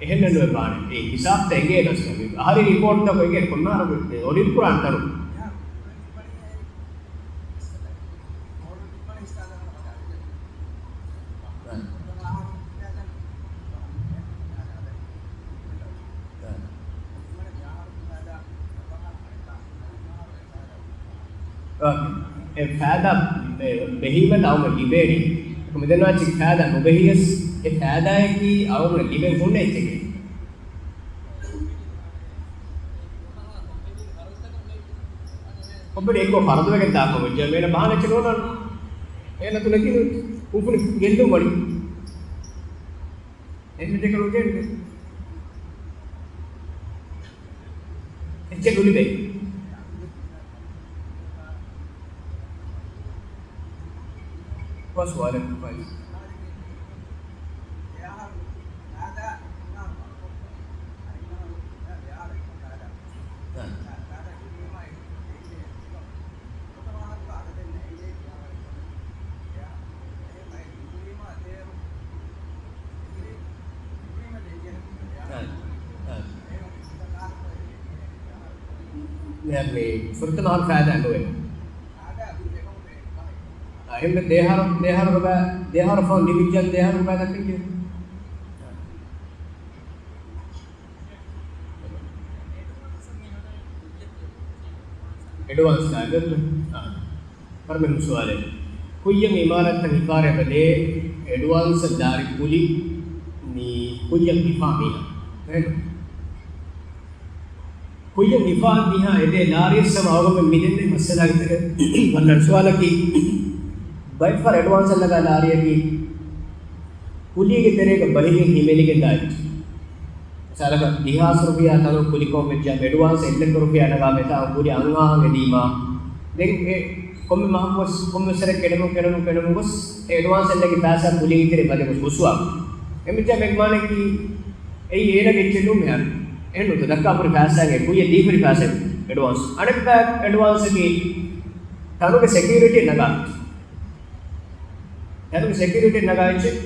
އެހެންނެއް ނުވެ ވާނެ. އެ ހިސާބުތައް އެނގޭ ނަސް. އަހަރީ ރިޕޯޓްތަކު އެނގޭ ކޮންމެ އަހަރަކު އޮޑިޓް ކުރާނެ ތަނު. އެ ފައިދާ ބެ-، ބެހީމަތައް އަޅުގަނޑަށް ލިބޭނީ. މިދެންނާ އެއްޗެއް ފައިދާ ނުބެހިޔަސް، އެ ފައިދާއަކީ އަޅުގަނޑަށް ލިބެން ހުންނަ އެއްޗެކޭ. ކޮބަޑި އެއްކޮށް ފަރުދުވެގެން ދާކަމަށް ޖެހޭ. އޭނަ ބަހާނަ އެއްޗެއް ނޯންނާނެ. އޭނަ ތުނަކީ ކުންފުނި ގެއްލުން ވަނީ. އެހެން ދެކަނު ގެންދެ. އެއްޗެއް ނުލިބޭ. ކޮ ސުވާލެއް ކޮބާ؟ މި ފުރަތަމަ އަހަރު ފައިދާ ނުވޭ. އެހެންވެ ދެއަހަރު، ދެއަހަރު ރުބާ، ދެއަހަރު ފޯން ލިބިއްޖެ، ދެއަހަރު ރުބާ ދައްކަން ޖެހޭ. އެޑްވާންސް ލާގަތު. އާ. ފަރުމެން ސުވާލެއް. ކުއްޔަށް އިމާރާތްތައް ހިފާރޭ ބަދޭ އެޑްވާންސް ލާރި ކުލި މި ކުއްޔަށް ހިފާ މީހާ. ކުއްޔަށް ހިފާ މީހާ އެދޭ ލާރިއަށް ސަމަ އަޅުގަނޑުމެން މި ދެންނެވި މައްސަލާގެ ތެރޭ ވަންނަން ސުވާލަކީ، ބައެއްފަހަރަށް އެޑްވާންސް އަށް ނަގާ ލާރިއަކީ ކުލީގެ ތެރޭގަ ބަހިގެން ހިމެނިގެން ދާ އެއްޗެއް. މިސާލަކަށް ދިހާސް ރުފިޔާ ތަނު ކުލިކޮށް ވެއްޖާ އެޑްވާންސް އެއް ލައްކަ ރުފިޔާ ނަގާ މެތާ ކުލި އަންހާހަށް އެދީމާ، ދެން އެ ކޮންމެ މަހަކުވެސް ކޮންމެ ސަރެއް ކެޑެމުން ކެޑެމުން ކެޑެމުން ގޮސް އެ އެޑްވާންސް އެއްލައިގެން ފައިސާ ކުލީގެ ތެރެ ބަދެ ގޮސް ހުސުވާ. އެމިއްޖާ މެގްމާނަކީ އެއީ އޭނަގެ އެއްޗެއް ނޫން މިހާރު. އެހެންނުތަ ދައްކާފަރި ފައިސާގެ ކުއްޔަށް ދީފަރި ފައިސާ އެޑްވާންސް. އަނެއްބަ އެޑްވާންސަކީ ތަނުގެ ސެކިއުރިޓީ ނަގާ. ތަނުގެ ސެކިއުރިޓީ ނަގާ އެއްޗެއް.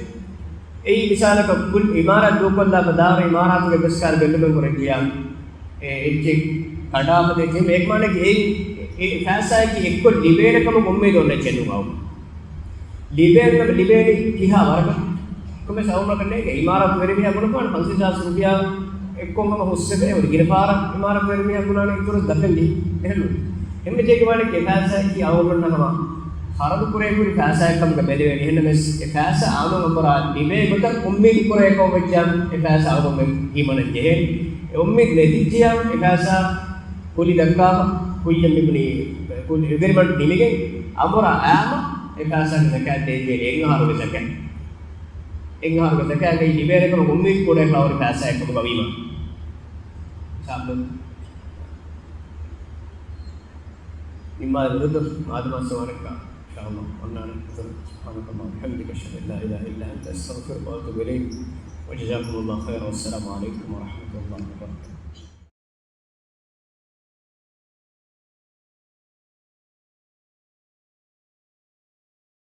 އެއީ މިސާލަކަށް ކުލް އިމާރާތް ދޫކޮށްލާފަ ދާރު އިމާރާތުގެ ވެސް ކާރު ގެއްލުމެއް ކުރެއްޖިޔާ. އެ އެއްޗެއް ކަނޑާފަ ދޭ އެހެން އެގްމާނެގެ އެއީ އެ ފައިސާއަކީ އެއްކޮށް ލިބޭނެ ކަމަށް އުއްމީދު އޮންނަ އެއްޗެއް ނޫން. ލިބޭނެ، ލިބޭނީ ކިހާ ވަރަކަށް؟ ކޮންމެސް އަވަމަކަށް ނޭނގެ. އިމާރާތު ވެރިމީހާ ބުނެފާނެ ފަންސާސް ހާސް ރުފިޔާ އެއްކޮށް ހަމަ ހުސްވެފަ އެ ގިނަ ފަހަރަށް އިމާރާތު ވެރިމީހާ ބުނާނެ އިތުރަށް ދަތެން ދީ. އެހެންނު. އެހެންވެއްޖެ އެގްމާނެގެ އެ ފައިސާއަކީ އަވަމަންނަށް ހަމަ ޚަރަދު ކުރޭ ކުރި ފައިސާއެއް ކަމުގަ ބެލެވޭނެ. އެހެންނަމަވެސް އެ ފައިސާ އަޅުގަނޑު އަނބުރާ ލިބޭ ގޮތަށް އުއްމީދު ކުރޭ ކަމަށް ވެއްޖާ އެ ފައިސާ އަޅުގަނޑު ހިމަނަން ޖެހޭ. އެ އުއްމީދު ނެތިއްޖިޔާ އެ ފައިސާ ކުލި ދައްކާފަ ކުއްޔަށް މިބުނީ ކުލި އެގްރިމަންޓް ނިމިގެން އަނބުރާ އާމަ އެ ފައިސާގެ ޒަކާތް ދޭންޖެހޭ އެއްއަހަރުގެ ޒަކާތް. އެއްއަހަރުގެ ޒަކާތްގައި ލިބޭނެ ކަމަށް އުއްމީދު ކުރެވިފަ ހުރި ފައިސާއެއް ކަމުގަ ވީމަ. ސާބު. ނިންމާލި ވަރުދު މާދަމާ ސުވާލަކަށް އިންޝާﷲ އޮންނާނެ. ސުބްޙާނަކަ ﷲ ވަބިޙަމްދިކަ، އަޝްހަދު އަން ލާ އިލާހަ އިއްލާ އަންތަ، އަސްތަޣްފިރުކަ ވައަތޫބު އިލައިކަ. ވަޖަޒާކުމުﷲ ޚައިރަން. ވައްސަލާމު ޢަލައިކުމް ވަރަޙްމަތުﷲ ވަބަރަކާތުހު.